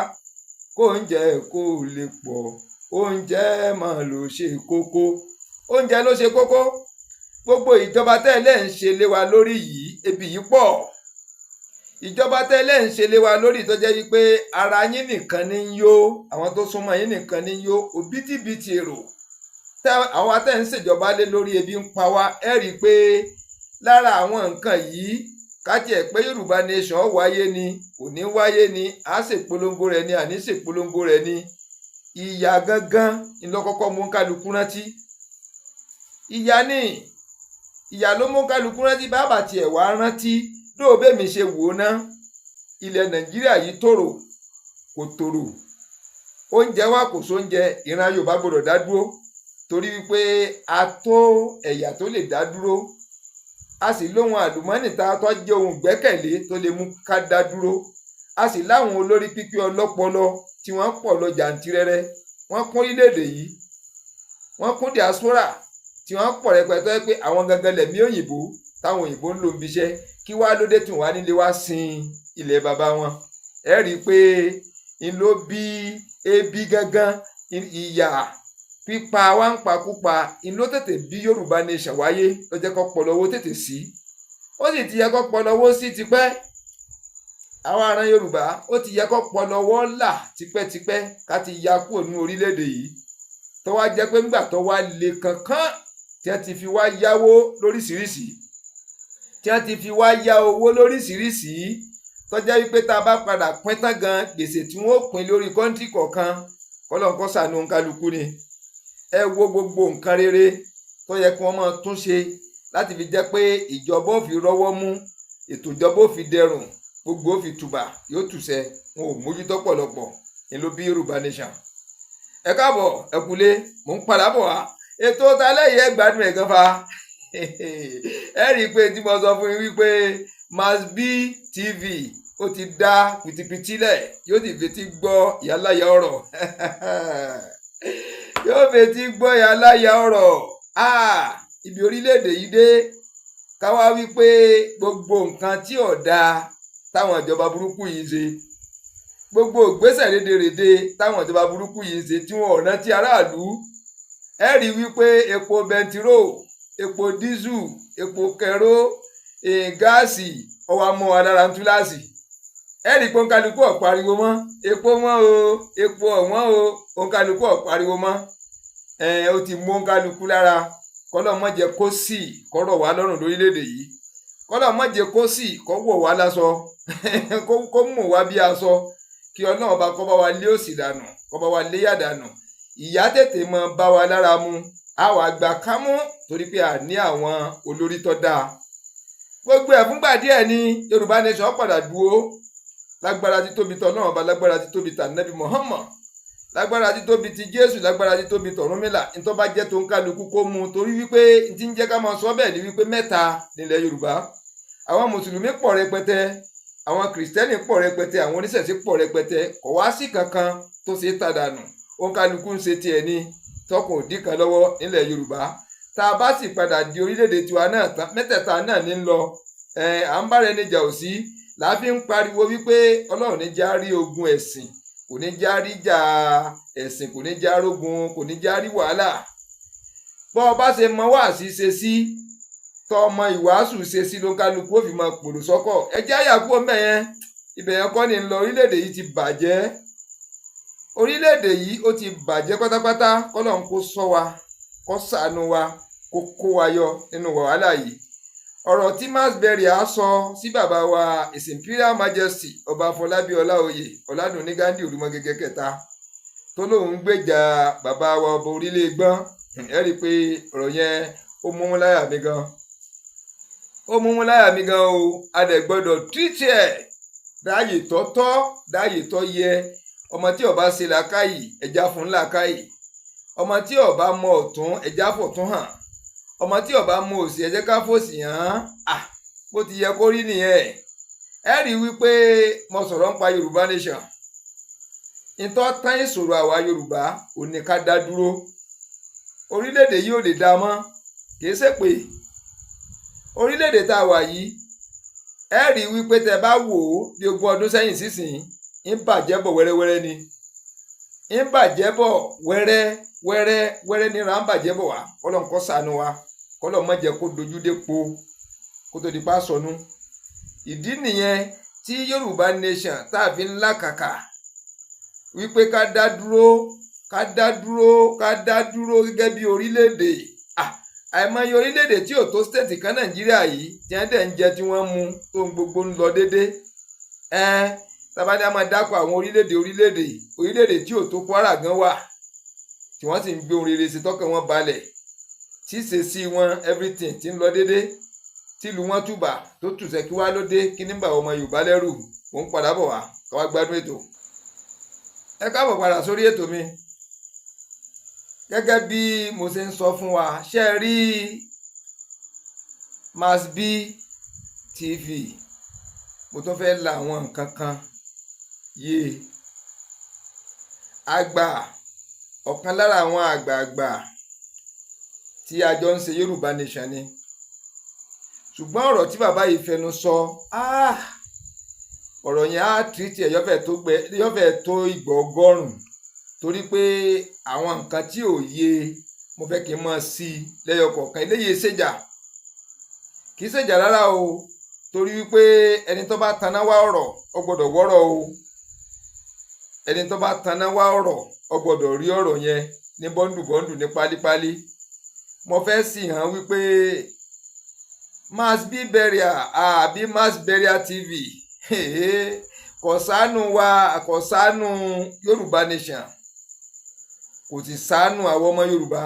kóúnjẹ kó lè pọ̀, oúnjẹ máa ló ṣe kókó. Oúnjẹ ló ṣe kókó. Gbogbo ìjọba tẹ́lẹ̀ ń ṣe lé wa lórí yìí, ebi yìí pọ̀. Ìjọba tẹ́lẹ̀ ń ṣe lé wa lórí, tó jẹ́ wípé ara yín nìkan ní ń yó, àwọn tó súnmọ́ yín nìkan ní ń yó, òbítíbitì èrò àwọn atẹ́ ń ṣèjọba lé lórí, ebi ń pa wá. Ẹ rí i pé lára àwọn nǹkan yìí, káti ẹ̀ pé Yorùbá Nation wáyé ni kò ní wáyé ni, à ṣèpolongo rẹ̀ ni, àní ṣèpolongo rẹ̀ ni, ìyà gangan ńlọkọ́kọ́ mú kálukú rántí. Ìyà ni, ìyà ló mú kálukú rántí. Bàbá tiẹ̀ wá rántí dóò bẹ́ẹ̀ ṣe wò ó ná. Ilẹ̀ Nàìjíríà yìí tòrò, kò tòrò? Oúnjẹ wa, kò sóúnjẹ. Ìran Yorùbá gbọ́dọ̀ dá dúró, torí wípé a tó ẹ̀yà tó lè dá dúró, a sì lóhun àlùmọ́nì tá a tó jẹ́ ohun gbẹ́kẹ̀lé tó lè mú ká dá dúró. A sì láwọn olórí pípé ọlọ́pọlọ tí wọ́n pọ̀ lọ jàǹtìrẹrẹ. Wọ́n kún orílẹ̀-èdè yìí, wọ́n kún diaspora tí wọ́n pọ̀ rẹpẹtẹ, pé àwọn gangan lẹ̀mí òyìnbó táwọn òyìnbó ń lò ń bíṣẹ́. Kí wá lóde tún wá nílé wá sin ilẹ̀ bàbá wọn? Ẹ rí i pé ń ló bí ebi gangan, ìyà pípa wá ń pakúpa, ń ló tètè bí Yorùbá Nation wáyé. Ló jẹ́ kó pọlọwó tètè sí. Ó sì ti yẹ kó pọlọwó sí tipẹ́. Àwọn ará Yorùbá, ó ti yẹ kó pọlọwọ́ là tipẹ́tipẹ́ ká ti ya kúrò ní orílẹ̀-èdè yìí, tó wá jẹ́ pé ńgbà tó wá le kankan, tí wọ́n ti fi wá yáwó lóríṣiríṣi, tí wọ́n ti fi wá yá owó lóríṣiríṣi, tó jẹ́ wípé tá a bá padà pín tán gan, gbèsè tí wọ́n ó pín lórí country kọ̀ọ̀kan, kọ́lọ́n kó ṣàánú kálukú ni. Ẹ wo gbogbo nǹkan rere tó yẹ kí wọ́n máa tún ṣe láti fi jẹ́ pé ìjọba ò fi rọ́wọ́ mú, ètò ìjọba ò fi dẹrùn, gbogbo ó fi tùbà yóò tùsẹ̀, wọn ò mójútó pọ̀lọpọ̀ ní ló bí Yorùbá Nation. Ẹ káàbọ̀, ẹ kúlé, mò ń padà bọ̀ wá. Ètò talẹ́ yìí, ẹ gbádùn ẹ̀ gan fa. Ẹ rí i pé tí mo sọ fún yín wípé Masbi TV ó ti dá pìtìpìtì lẹ̀, yóò sì fetí gbọ́ ìyáláyà ọ̀rọ̀, yóò fetí gbọ́ ìyáláyà ọ̀rọ̀. Ibi orílẹ̀-èdè yìí dé, káwá wípé gbogbo nǹkan tí ò dáa táwọn ìjọba burúkú yìí ṣe, gbogbo ìgbésẹ̀ rédèrèdè táwọn ìjọba burúkú yìí ṣe, tí wọn ò rántí aráàlú. Ẹ rí i wípé epo bẹntiró, epo dísù, epo kẹró, gáàsì ọwọ́ amọ́ wa lára ń túláàsì. Ẹ rí i pé òǹkàlùkù ò pariwo mọ́, epo wọ́n o, epo ọ̀wọ́n o, òǹkàlùkù ò pariwo mọ́. Ó ti mú òǹkàlùkù lára. Kọ́lọ́ má jẹ́ kó sì kọ́rọ̀ wá lọ́rùn lórílẹ̀‐èdè yìí, kọ́lọ́ má jẹ́ kó sì kọ́ wọ̀ wá láṣọ, kó mú wá bí aṣọ, kí Ọlọ́run ọba kó bá wa lé òṣì dànù, kó bá wa lé yà dànù. Ìyà tètè mọ bá wa lára mu, a wàá gba kámú torí pé a ní àwọn olórí tó dáa. Gbogbo ẹ̀ fúngbà díẹ̀ ni. Yorùbá Nation padà dúró lágbára títóbi tọ́lọ́run ọba, lágbára títóbi tànàbí Muhammad, lágbára títóbi ti Jésù, lágbára títóbi tọ̀rúnmìlà. Ntọ́ bá jẹ́ tó ń kálukú kó mu, torí wípé ntí ń jẹ́ ká máa sọ bẹ́ẹ̀ ni wípé mẹ́ta nílẹ̀ Yorùbá: àwọn mùsùlùmí pọ̀ rẹpẹtẹ, àwọn kìrìsìtẹ́nì pọ̀ rẹpẹtẹ, àwọn oníṣẹ̀ṣe pọ̀ rẹpẹtẹ. Kò wá sí kankan tó ṣe é ta dànù. Òǹkálukú ń ṣe tiẹ̀ ni, tọkùn òdì kan lọ́wọ́ nílẹ̀ Yorùbá. Tá a bá sì padà di orílẹ̀-èdè tiwa náà tán, mẹ́tẹ̀ẹ̀ta náà ní ń lọ. À ń bára ẹni jà ò sí làá fi ń pariwo wípé Ọlọ́run ní já rí ogun ẹ̀sìn, kò ní já rí jà ẹ̀sìn, kò ní já rógun, kò ní já rí wàhálà. Bọ́ ọ bá ṣe mọ wáàsí ṣe sí, tọ́ ọmọ ìwàásù ṣe sí, ló ń kálukú ó fi mọ pòrò sọ́kọ̀. Ẹ jẹ́ àyàkú ọmọ yẹn, ibẹ̀ yẹn kọ́ ni ń lọ. Orílẹ̀-èdè yìí ti bàjẹ́, orílẹ̀-èdè yìí ó ti bàjẹ́ pátápátá. Kọ́lọ́n kó ṣọ́ wa, kó ṣàánú wa, kó kó wa yọ nínú wàhálà yìí. Ọ̀rọ̀ tí Masberry á sọ sí bàbá wa, His Imperial Majesty Ọba Afọlábí Ọláoyè Ọládùnní Ghandi Olúmọgẹgẹ kẹta, tó lóun gbèjà bàbá wa ọba orílẹ̀ gbọ́n, ẹ rí i pé ọ̀rọ̀ yẹn ó mú láyà mi gan, ó mú láyà mi gan o. A dẹ̀ gbọ́dọ̀ tírìtì ẹ̀ dáàyè tọ́tọ́, dáàyè tọ́ yẹ. Ọmọ tí ó bá ṣe làákàyè, ẹja fún làákàyè. Ọmọ tí ó bá mọ ọ̀tún, ẹja fọ̀tún hàn. Ọmọ tí ó bá mọ òsì, ẹ jẹ́ ká fòsì hàn án. Bó ti yẹ kó rí nìyẹn. Ẹ rí i wípé mo sọ̀rọ̀ ń pa Yorùbá Nation. Ìtọ́ tán ìṣòro àwa Yorùbá ò ní ká dá dúró. Orílẹ̀-èdè yìí ò lè dá mọ́, kìí ṣe pé orílẹ̀-èdè tá a wà yìí. Ẹ rí i wípé tẹ bá wò ó, bí 20 ọdún sẹ́yìn sísìn, ń bàjẹ́ bọ̀ wẹ́rẹ́wẹ́rẹ́ ni, ń bàjẹ́ bọ̀ wẹ́rẹ́ wẹ́rẹ́ wẹ́rẹ́ níra, ń bàjẹ́ bọ̀ wá. Kọ́lọ́n kó ṣàánú wa, kọ́lọ́n má jẹ́ kó dojú dé po kó tó di pa sọnù. Ìdí nìyẹn tí Yorùbá Nation tá a fi ń làkàkà wípé ká dá dúró, ká dá dúró, ká dá dúró gẹ́gẹ́ bí orílẹ̀-èdè. Àìmọye orílẹ̀-èdè tí ò tó state kan Nàìjíríà yìí, tí wọ́n dẹ̀ ń jẹ, tí wọ́n mú tó ń gbogbo ń lọ déédé. Tábàdí a máa dákọ̀ àwọn orílẹ̀-èdè, orílẹ̀-èdè, orílẹ̀-èdè tí ò tó Kwara gan wà, tí wọ́n sì ń gbé ohun rere ṣe, tọ́kàn wọn balẹ̀, tí ṣe sí wọn, everything tí ń lọ déédé, tìlú wọn túbà tó tùsẹ̀. Kí wá ló dé? Kí ní bà ọmọ Yorùbá lẹ́rù? Mò ń padà bọ̀ wá ká wá gbádùn ètò. Ẹ káàbọ̀ padà sórí ètò mi. Gẹ́gẹ́ bí mo ṣe ń sọ fún wa, ṣe é rí Masbi TV, mo tún fẹ́ la àwọn nǹkan kan yé àgbà. Ọ̀kan lára àwọn àgbààgbà tí a jọ ń ṣe Yorùbá Nation ni, ṣùgbọ́n ọ̀rọ̀ tí bàbá yìí fẹnu sọ, ọ̀rọ̀ yẹn á tìrìtì ẹ̀ yọ́fẹ̀ tó ìgbà 100, torí pé àwọn nǹkan tí ò yé, mo fẹ́ kí n máa sí i lẹ́yọ kọ̀ọ̀kan. Eléyìí ṣèjà, kì í ṣèjà rárá o, torí wípé ẹni tó bá taná wá ọ̀rọ̀, ó gbọ́dọ̀ wọ́rọ̀ o. Ẹni tó bá taná wá ọ̀rọ̀, ó gbọ́dọ̀ rí ọ̀rọ̀ yẹn ní bundle bundle, ní pálípálí. Mo fẹ́ sì hàn wípé Mass B Burial àbí Mass Burial TV kò ṣàánú wa, kò ṣàánú Yorùbá Nation, kò sì ṣàánú àwọn ọmọ Yorùbá,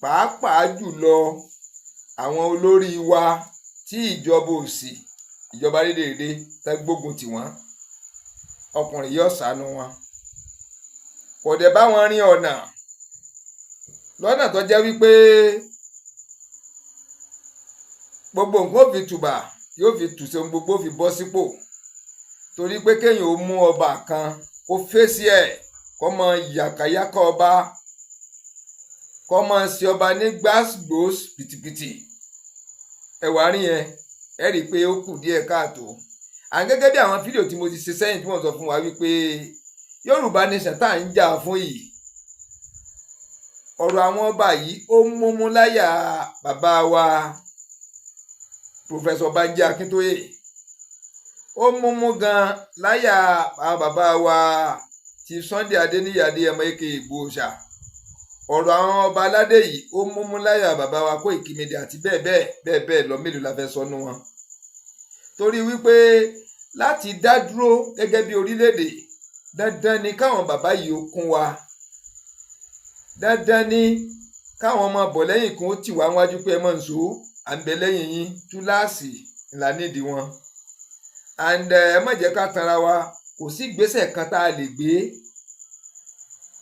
pàápàá jùlọ àwọn olórí wa tí ìjọba òsì, ìjọba rédèrèdè tẹ́ gbógun tì wọ́n. Ọkùnrin yóò ṣàánú wọn, kò dẹ̀ bá wọn rin ọ̀nà lọ́nà tó jẹ́ wípé gbogbo nǹkan ó fi tùbà, yóò fi tùsẹ̀, ohun gbogbo ó fi bọ́ sípò. Torí pé kéèyàn ó mú ọba kan, kó fèsì ẹ̀, kó mọ yàkàyàkà ọba, kó mọ ṣe ọba ní gbàgbós pìtìpìtì, ẹwà rí yẹn, ẹ rí i pé ó kù díẹ̀ káàtó. À ń gẹ́gẹ́ bí àwọn fídíò tí mo ti ṣe sẹ́yìn tí wọ́n sọ fún wa wípé Yorùbá Nation tá à ń jà fún yìí. Ọ̀rọ̀ àwọn ọba yìí, ó múmú láyà bàbá wa Professor Banji Akíntóyè, ó múmú gan láyà àwọn bàbá wa ti Sunday Adéníyì Adéyẹmọ aka Ìgbòho ṣá. Ọ̀rọ̀ àwọn ọba aládé yìí, ó múmú láyà bàbá wa Kóìkí Media àti bẹ́ẹ̀ bẹ́ẹ̀ bẹ́ẹ̀ bẹ́ẹ̀ lọ. Mélòó la fẹ́ sọnù wọn? Torí wípé láti dá dúró gẹ́gẹ́ bí orílẹ̀-èdè, dandan ni káwọn bàbá yìí ó kún wa, dandan ni káwọn ọmọ bọ̀ lẹ́yìn kún ó tì wá wájú pé ẹ mọ̀ nsọ, à ń bẹ lẹ́yìn yín. Túláàsì ńlá nídìí wọn. And ẹ má jẹ́ ká tanra wa, kò sí ìgbésẹ̀ kan tá a lè gbé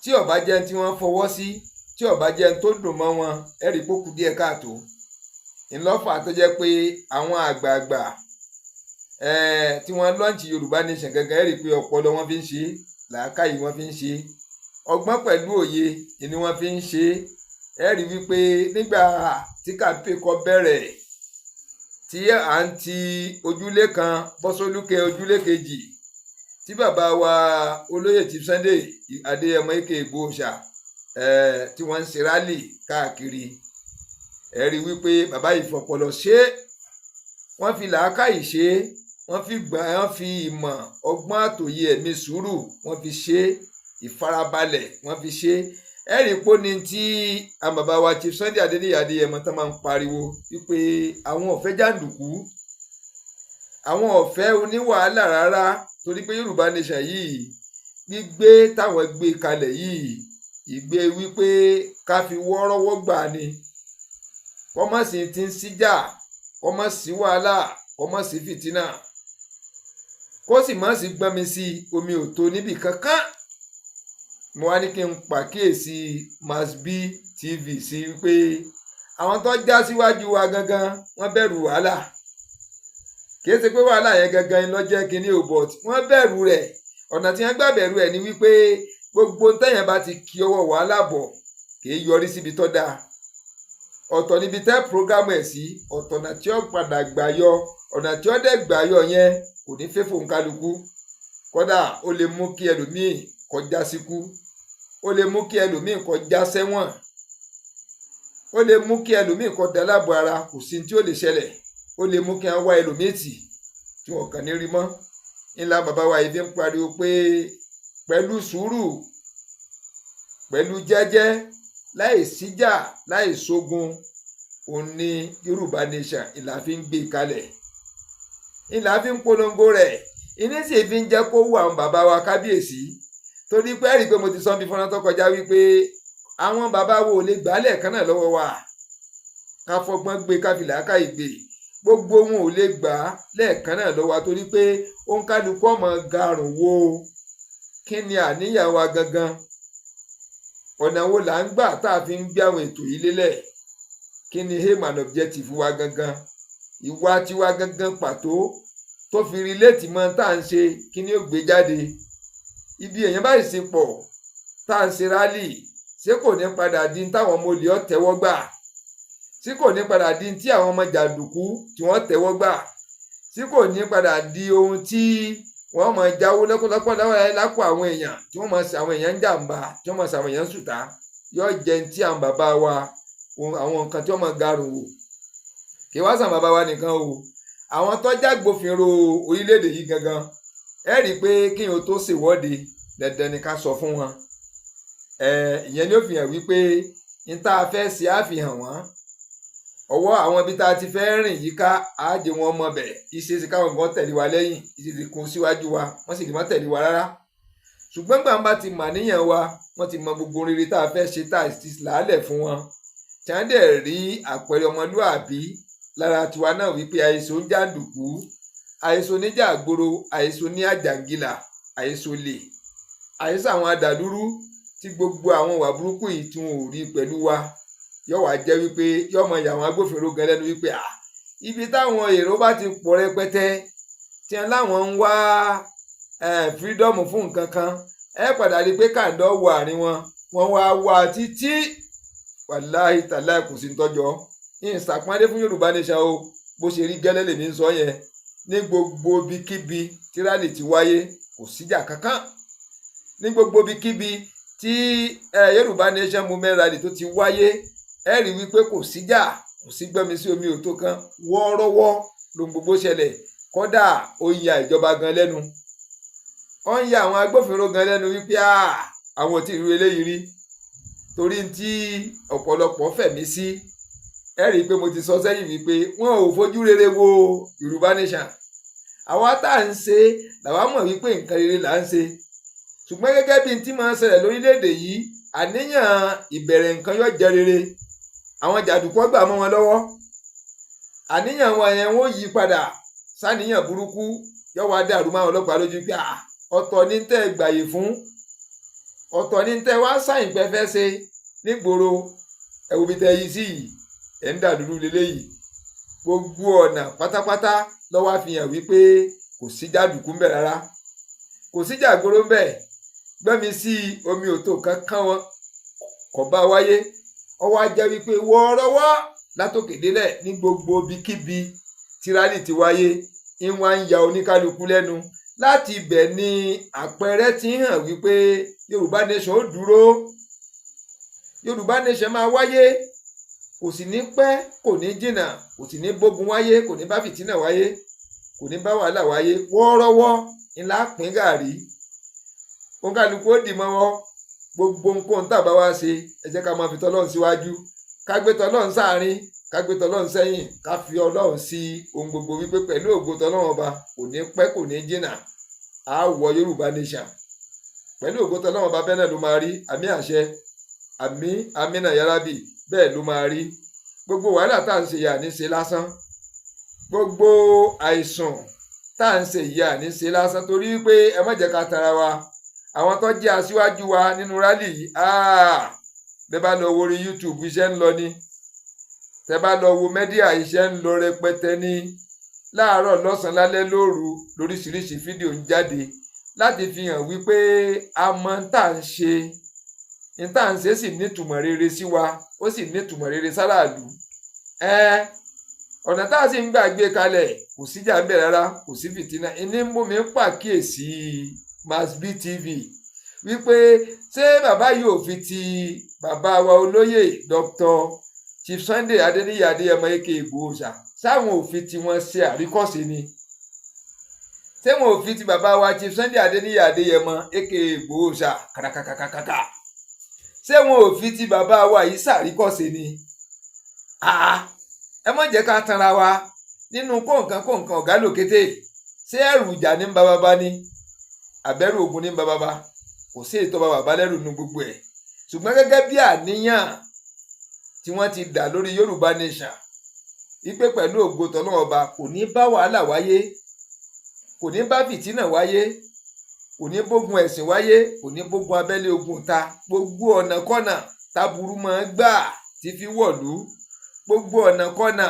tí ó bá jẹ́ tí wọ́n fọwọ́ sí, tí ó bá jẹ́ tó dùn mọ́ wọn. Ẹ rí pókù díẹ̀ káàtó ńlọ́fà tó jẹ́ pé àwọn àgbààgbà tí wọ́n launch Yorùbá Nation gangan, ẹ rí pé ọpọlọ wọn fi ń ṣe, làákàyè wọn fi ń ṣe, ọgbọ́n pẹ̀lú òye ni wọ́n fi ń ṣe. Ẹ rí wípé nígbà tí campaign kọ́ bẹ̀rẹ̀, tí à ń ti ojúlé kan bọ́ sólúkẹ ojúlé kejì, tí bàbá wa olóyè Chief Sunday Adéyẹmọ aka Ìgbòho ṣá, tí wọ́n ń ṣe rally káàkiri, ẹ rí wípé bàbá yìí fọpọlọ ṣe é, wọ́n fi làákàyè ṣe é, wọ́n fi gbà, wọ́n fi ìmọ̀, ọgbọ́n àtòyè, ẹ̀mí sùúrù wọ́n fi ṣe é, ìfarabalẹ̀ wọ́n fi ṣe é. Ẹ rí pó ní tí àwọn bàbá wa Chief Sunday Adéníyì Adéyẹmọ tán máa ń pariwo wípé àwọn ò fẹ́ jàǹdùkú, àwọn ò fẹ́ oníwàhálà rárá, torí pé Yorùbá Nation yìí, gbígbé táwọn gbé kalẹ̀ yìí, ìgbé wípé ká fi wọ́ọ́rọ́wọ́ gbà ni, kọ́mọ̀sí ti ń síjà, kọ́mọ̀ sí wàhálà, kọ́mọ̀ sí fìtínà, kó sì má sí gbọ́nmi sí omi ò tó níbì kankan. Mo wá ní kí n pàkíyèsí Masbi TV sí wípé àwọn tó já síwájú wa gangan, wọ́n bẹ̀rù wàhálà. Kìí ṣe pé wàhálà yẹn gangan ló jẹ́ kínní o, but wọ́n bẹ̀rù rẹ̀. Ọ̀nà tí wọ́n gbà bẹ̀rù ẹ̀ ni wípé gbogbo tẹ̀yàn bá ti kí ọwọ́ wàhálà bọ̀, kìí yọrí síbi tó dáa. Ọ̀tọ̀ níbi tẹ́ program ẹ̀ sí, ọ̀tọ̀ ọ̀nà tí ó padà gbà yọ. Ọ̀nà tí ó dẹ̀ gbà yọ yẹn kò ní fẹ́ fòun kálukú. Kódà ó lè mú kí ẹlòmíì kọjá síkú, ó lè mú kí ẹlòmíì kọjá sẹ́wọ̀n, ó lè mú kí ẹlòmíì kó dalábọ̀ ara. Kò sí tí ó lè ṣẹlẹ̀. Ó lè mú kí wọ́n wá ẹlòmíì tì tí wọ́n kàn ní rí mọ́. Ńlá bàbá wa yìí fi ń pariwo pé pẹ̀lú sùúrù, pẹ̀lú jẹ́jẹ́, láì síjà, láì sógun, òun ní Yorùbá Nation ìlà fi ń gbé kalẹ̀, ìlà fi ń polongo rẹ̀, ìní sì fi ń jẹ́ kó wù àwọn bàbá wa kábíyèsí. Torí pé ẹ̀rí pé mo ti sọ bí fọ́nrán tó kọjá wípé àwọn bàbá wo ò lè gbálẹ̀ kan náà lọ́wọ́ wa, ká fọgbọ́n gbé, ká fi làákàyè gbé. Gbogbo wọn ò lè gbà á lẹ́ẹ̀kan náà lọ́wọ́ wa, torí pé òǹkálukú ọmọ garùn wo kí ni àníyàn wa gangan, ọ̀nà wo là ń gbà tá a fi ń gbé àwọn ètò yìí lélẹ̀, kí ni aim and objective wa gangan, ìwà tiwa gangan pàtó tó fi relate mọ́ tá à ń ṣe, kí ni ó gbé jáde. Ibi èèyàn báyìí ṣe pọ̀ tá à ń ṣe rally, ṣé kò ní padà di táwọn ọmọ olè ọ̀ tẹ́wọ́ gbà? Ṣé kò ní padà di tí àwọn ọmọ jàǹdùkú tí wọ́n tẹ́wọ́ gbà? Ṣé kò ní padà di ohun tí wọ́n máa jáwó lọ́pọ̀lọpọ̀ lápò àwọn èèyàn, tí wọ́n máa ṣe àwọn èèyàn ń jàǹbá, tí wọ́n máa ṣe àwọn èèyàn ń sùtá? Yóò jẹ́ tí àwọn bàbá wa, àwọn nǹkan tí wọ́n máa garùn wò. Kì í wá sàn bàbá wa nìkan o, àwọn tó jágbófinró orílẹ̀-èdè yìí gangan, ẹ rí i pé kíyàn tó ṣèwọ́de, dandan ni ká sọ fún wọn. Ẹ ìyẹn ni ó fi hàn wípé n tá a fẹ́ ṣe á fi hàn wọ́n. Ọwọ́ àwọn ibi tá a ti fẹ́ rìn yíká, á jẹ́ wọn mọ̀ bẹ̀. Ìṣesí káwọn gan tẹ̀lé wa lẹ́yìn, ìṣesí kún síwájú wa, wọ́n sì lè má tẹ̀lé wa rárá. Ṣùgbọ́n gbà ń bá ti mà níyàn wa, wọ́n ti mọ gbogbo rere tá a fẹ́ ṣe, tá a ti làálẹ̀ fún wọn, tí wọ́n dẹ̀ rí àpẹẹrẹ ọmọlúàbí lára tiwa náà wípé àìsàn ń jàǹdùkú, àìsàn oníjàgboro, àìsàn ní àjàngìlà, àìsàn olè, àìsàn àwọn adàlúrú, tí gbogbo àwọn ìwà burúkú yìí tí wọn ò rí pẹ̀lú wa, yóò wá jẹ́ wípé yóò mọ ìyà àwọn agbófinró gan lẹ́nu wípé à ibi táwọn èrò bá ti pọ̀ rẹpẹtẹ, tí wọn láwọn ń wá freedom fún nǹkan kan, ẹ padà rí i pé kàńdọ́ wọ àárín wọn, wọ́n wá wá títí. Wàláhì tàláì, kò sí tọ́jọ́ ìsàpọ́nlé fún Yorùbá Nation o. Bó ṣe rí gẹ́lẹ́ lèmi ń sọ yẹn. Ní gbogbo ibikíbi tí rally ti wáyé, kò síjà kankan. Ní gbogbo ibikíbi Tí Yorùbá Nation Movement rally tó ti wáyé, ẹ rí wípé kò síjà, kò sí gbọ́nmi sí omi òtó kan, wọ́ọ́rọ́wọ́ lóhun gbogbo ṣẹlẹ̀. Kódà ó ń ya ìjọba gan lẹ́nu, ó ń ya àwọn agbófinró gan lẹ́nu wípé àwọn ò tí ì rí eléyìí rí, torí tí ọ̀pọ̀lọpọ̀ fẹ̀mí sí. Ẹ rí i pé mo ti sọ sẹ́yìn wípé wọn ò fojú rere wo Yorùbá Nation. Àwa tá à ń ṣe làwa mọ̀ wípé nǹkan rere là ń ṣe, ṣùgbọ́n gẹ́gẹ́ bí n tí máa ń ṣẹlẹ̀ lórílẹ̀‐èdè yìí, àníyàn ìbẹ̀rẹ̀ nǹkan yóò jẹ́ rere, àwọn jàǹdùkú gbà mọ́ wọn lọ́wọ́. Àníyàn wọn yẹn, wọ́n yí padà sáníyàn burúkú, yóò wá dàrú máwọn ọlọ́pàá lójú pé ọ̀tọ̀ ní tẹ́ ẹ gbàyè fún, ọ̀tọ̀ ní tẹ́ wá sáyìn pẹ́ fẹ́ ṣe nígboro. Ẹ wo bí tẹ́ yí sí yìí, ẹ̀ ń dàdúrú leléyìí. Gbogbo ọ̀nà pátápátá ló wá fi hàn wípé kò sí jàǹdùkú ń bẹ̀ rárá, kò sí jàgoro ń bẹ̀. Gbẹ́mi sí omi òtó kankan wọn kò bá wáyé. Ó wá jẹ́ wípé wọ́ọ́rọ́wọ́ látòkè délẹ̀ ní gbogbo ibikíbi tí rally ti wáyé, ń wá ń ya oníkálukú lẹ́nu. Láti ibẹ̀ ni àpẹẹrẹ ti ń hàn wípé Yorùbá Nation ó dúró, Yorùbá Nation máa wáyé, kò sì ní pẹ́, kò ní jìnnà, kò sì ní bógun wáyé, kò ní bá fìtínà wáyé, kò ní bá wàhálà wáyé. Wọ́ọ́rọ́wọ́ ńlá pín gàrí, òǹkàlùkù ó dì mọ́wọ́. Gbogbo nǹkan tá a bá wá ṣe, ẹ jẹ́ ká máa fi tọ́lọ́run síwájú, ká gbé tọ́lọ́run sáàrin, ká gbé tọ́lọ́run sẹ́yìn, ká fi Ọlọ́run sí ohun gbogbo, wípé pẹ̀lú ògo tọ́lọ́run Ọba, kò ní pẹ́, kò ní jìnnà, á wọ Yorùbá Nation pẹ̀lú ògo tọ́lọ́run Ọba. Bẹ́ẹ̀ náà ló máa rí. Àmín, àṣẹ, àmín, àmínà yárábì, bẹ́ẹ̀ ló máa rí. Gbogbo wàhálà tá à ń ṣe yà ní ṣe lásán, gbogbo àìsàn tá à ń ṣe yà ní ṣe lásán, torí wípé ẹ má jẹ́ ká tara wa. Àwọn tó jẹ́ aṣíwájú wa nínú rally yìí, bẹ́ẹ̀ bá lọ wo orí YouTube, iṣẹ́ ń lọ ni. Tẹ́ bá lọ wo media, iṣẹ́ ń lọ rẹpẹtẹ ní láàárọ̀, lọ́sàn-án, lálẹ́, lóru, lóríṣiríṣi fídíò ń jáde láti fi hàn wípé a mọ tá à ń ṣe. Ní tá à ń ṣe sì nítumọ̀ rere sí wa, ó sì nítumọ̀ rere sáràlú. Ọ̀nà tá a sì ń gbà gbé kalẹ̀, kò síjà ń bẹ̀ rárá, kò sí fìtínà. Ìní mú mi ń pàkíyèsí Masbi TV wípé ṣé bàbá yìí ò fi ti bàbá wa olóyè Dr. Chief Sunday Adéníyì Adéyẹmọ aka Ìgbòho ṣá, sáwọn ò fi tiwọn ṣe àríkọ́ṣe ni? Ṣé wọn ò fi ti bàbá wa Chief Sunday Adéníyì Adéyẹmọ aka Ìgbòho ṣá kàkàkàkàkà, ṣé wọn ò fi ti bàbá wa yìí ṣàríkọ́ṣe ni? Ẹ má jẹ́ ká tanra wa nínú kóǹkan kóǹkan ọ̀gá lòkété. Ṣé ẹ̀rù ìjà ní ń bá bàbá ní, àbẹ̀rù ogun ní ń bá bàbá? Kò sí ètò bàbá lẹ́rù nínú gbogbo ẹ̀. Ṣùgbọ́n gẹ́gẹ́ bí àníyàn tí wọ́n ti dà lórí Yorùbá Nation, wípé pẹ̀lú ògo tọ́lọ́run Ọba, kò ní bá wàhálà wáyé, kò ní bá fìtínà wáyé, kò ní bógun ẹ̀sìn wáyé, kò ní bógun abẹ́lé, ogun ta, gbogbo ọ̀nà kọ́nà táburú máa gbà tí fi wọ̀lú, gbogbo ọ̀nà kọ́nà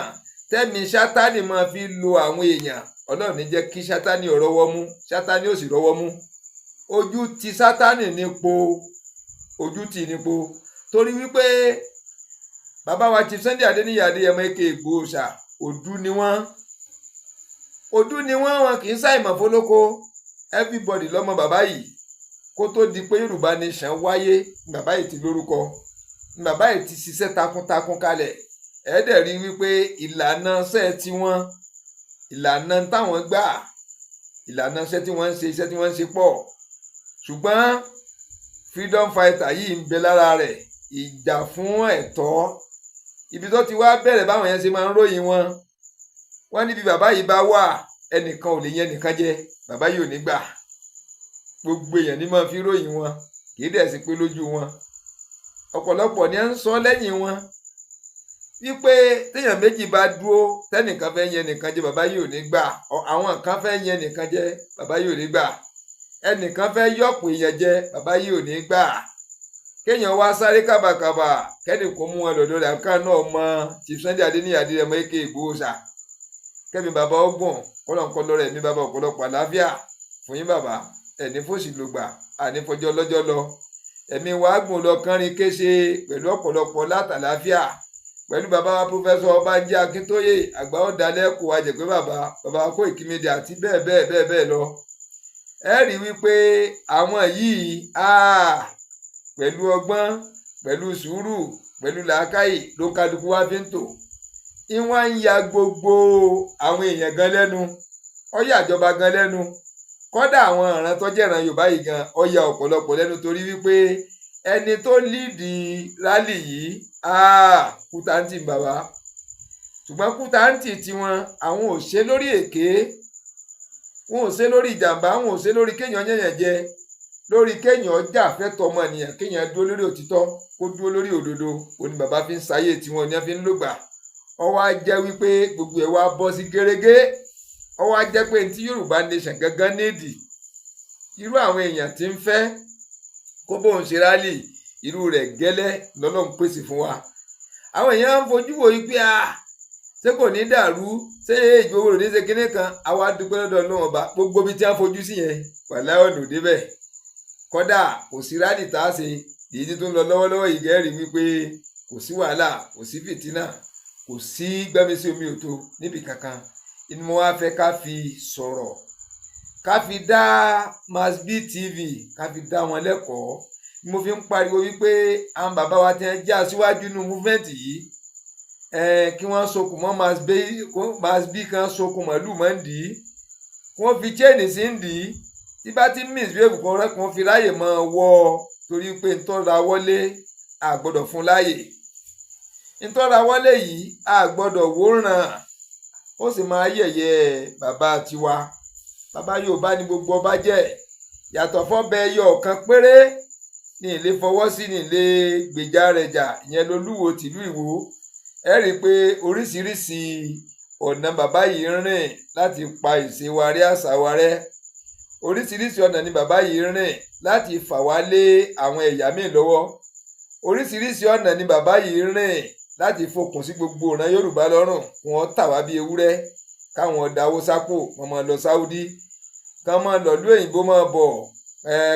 tẹ́mi sátánì máa fi lo àwọn èèyàn, Ọlọ́run ní jẹ́ kí sátánì ò rọ́wọ́ mú. Sátánì ò sì rọ́wọ́ mú. Ojú ti sátánì nípo, ojú ti nípo, torí wípé bàbá wa Chief Sunday Adéníyì Adéyẹmọ aka Ìgbòho ṣá, òdú ni wọ́n, òdú ni wọ́n, wọn kì í ṣàìmọ̀ fólókó. Everybody lọ́mọ bàbá yìí. Kó tó di pé Yorùbá Nation wáyé, bàbá yìí ti lórúkọ, bàbá yìí ti ṣiṣẹ́ takuntakun kalẹ̀. Ẹ̀ẹ́dẹ̀ rí wípé ìlànà iṣẹ́ tiwọn, ìlànà táwọn gbà, ìlànà iṣẹ́ tí wọ́n ń ṣe, iṣẹ́ tí wọ́n ń ṣe pọ̀, ṣùgbọ́n freedom fighter yìí ń bẹ lára rẹ̀, ìjà fún ẹ̀tọ́. Ibi tó ti wá bẹ̀rẹ̀, báwọn yẹn ṣe máa ń ròyìn wọn, wọ́n níbi bàbá yìí bá wà, ẹnìkan ò lè yẹn nìkan jẹ, bàbá yìí ò ní gbà. Gbogbo èèyàn ní máa fi ròyìn wọn, kì í dẹ̀ sí pé lójú wọn, ọ̀pọ̀lọpọ̀ ni à ń sọ lẹ́yìn wọn wípé téèyàn méjì bá dúró, tẹnìkan fẹ́ yẹn nìkan jẹ, bàbá yìí ò ní gbà. Àwọn kan fẹ́ yẹn nìkan jẹ, bàbá yìí ò ní gbà. Ẹnìkan fẹ́ yọ̀pọ̀ èèyàn jẹ, bàbá yìí ò ní gbà. Kéèyàn wá sáré kábàkàbà, kẹ́nì kó mú wọn lọ́dọ̀ rẹ̀, àká náà mọ Chief Sunday Adéníyì Adéyẹmọ aka Ìgbòho ṣá. Kẹ́mi bàbá ọgbọ̀n kọ́lọ̀ńkọ́lọ́ rẹ̀ mi bàbá, ọ̀pọ̀lọpọ̀ àlàáfíà fún yín bàbá. Ẹ̀ní fòsì lògbà, àní fọjọ́ lọ́jọ́ lọ, ẹ̀mí wàá gùn lọ kánrin kése pẹ̀lú ọ̀pọ̀lọpọ̀ látàláfíà, pẹ̀lú bàbá wa Professor Ọbánjí Akíntóyè, àgbà ọ̀dàlẹ̀ kò wá jẹ́ pé bàbá bàbá Kóìkí Media àti bẹ́ẹ̀ bẹ́ẹ̀ bẹ́ẹ̀ bẹ́ẹ̀ lọ. Ẹ rí wípé àwọn yìí Pẹ̀lú ọgbọ́n, pẹ̀lú sùúrù, pẹ̀lú làákàyè ló ń kálukú wá fi ń tò. Ìwọ̀n ń ya gbogbo àwọn èèyàn gan lẹ́nu, ó yà ìjọba gan lẹ́nu, kọ́dà àwọn ìran tó jẹ́ ìran Yorùbá yìí gan, ó ya ọ̀pọ̀lọpọ̀ lẹ́nu, torí wípé ẹni tó lead rally yìí, kútàǹtì bàbá. Ṣùgbọ́n kútàǹtì tiwọn, àwọn ò ṣe lórí èké, wọn ò ṣe lórí ìjàmbá, wọn ò ṣe lórí kéèyàn yẹ̀yàn jẹ, lórí kéèyàn jà fẹ́tọ̀ ọmọnìyàn, kéèyàn dúró lórí òtítọ́, kó dúró lórí òdodo òní. Bàbá fi ń sayé tiwọn ní wọ́n fi ń lògbà. Ó wá jẹ́ wípé gbogbo ẹ̀ wá bọ́ sí gérégé. Ó wá jẹ́ pé tí Yorùbá nation gangan nídìí, irú àwọn èèyàn tí ń fẹ́ kó bóun ṣe rally, irú rẹ̀ gẹ́lẹ́ lọ́lọ́run pèsè fún wa. Àwọn èèyàn ń fojú wò yí pé a ṣé kò ní dàrú, ṣé Ìgbòho ní ṣe kinní kan. Àwa dúpẹ́ lọ́dọ̀ Ọlọ́run Ọba, gbogbo ibi tí wọ́n fojú sí yẹn, wàláhì, ọ̀nà òde bẹ́ẹ̀. Kódà kò sí rally tá a ṣe èyí tó ń lọ lọ́wọ́lọ́wọ́ yìí, gẹ́rì wípé kò sí wàhálà, kò sí fìtínà, kò sí gbẹ́mísí omi òtó níbi kankan. Inú mo wá fẹ́ ká fi sọ̀rọ̀, ká fi dá Masbi TV, ká fi dá wọn lẹ́kọ̀ọ́. Mo fi ń pariwo wípé àwọn bàbá wa ti ń já síwájú nínú movement yìí, kí wọ́n sokùn mọ́ Masbi, kan sokùn màálù mọ́ ń dì í, kí wọ́n fi chain sí ń dì í. Tí bá ti misbehave, kan fi ráyè máa wọ́ ọ, torí pé ntọ́ra wọlé a gbọ́dọ̀ fún láàyè. Ntọ́ra wọlé yìí, a gbọ́dọ̀ wòran ó sì máa yẹ̀yẹ́ bàbá tiwa. Bàbá Yorùbá ní gbogbo ọba jẹ́, yàtọ̀ fọ́bẹ ẹyọ kan péré ní ilé fọwọ́ sí, ní ilé gbèjà rẹ̀ jà, ìyẹn lolúwo tìlú Ìwó. Ẹ rí i pé oríṣiríṣi ọ̀nà bàbá yìí ń rìn láti pa ìṣe wa rẹ́, àṣà wa rẹ́. Oríṣiríṣi ọ̀nà ni bàbá yìí ń rìn láti fà wá lé àwọn ẹ̀yà míì lọ́wọ́. Oríṣiríṣi ọ̀nà ni bàbá yìí ń rìn láti fokùn sí gbogbo ọ̀ràn Yorùbá lọ́rùn, kí wọ́n tà wá bí ewúrẹ́, káwọn dáwó sápò, wọ́n máa lọ Sáúdí, kán máa lọ ìlú òyìnbó, máa bọ̀,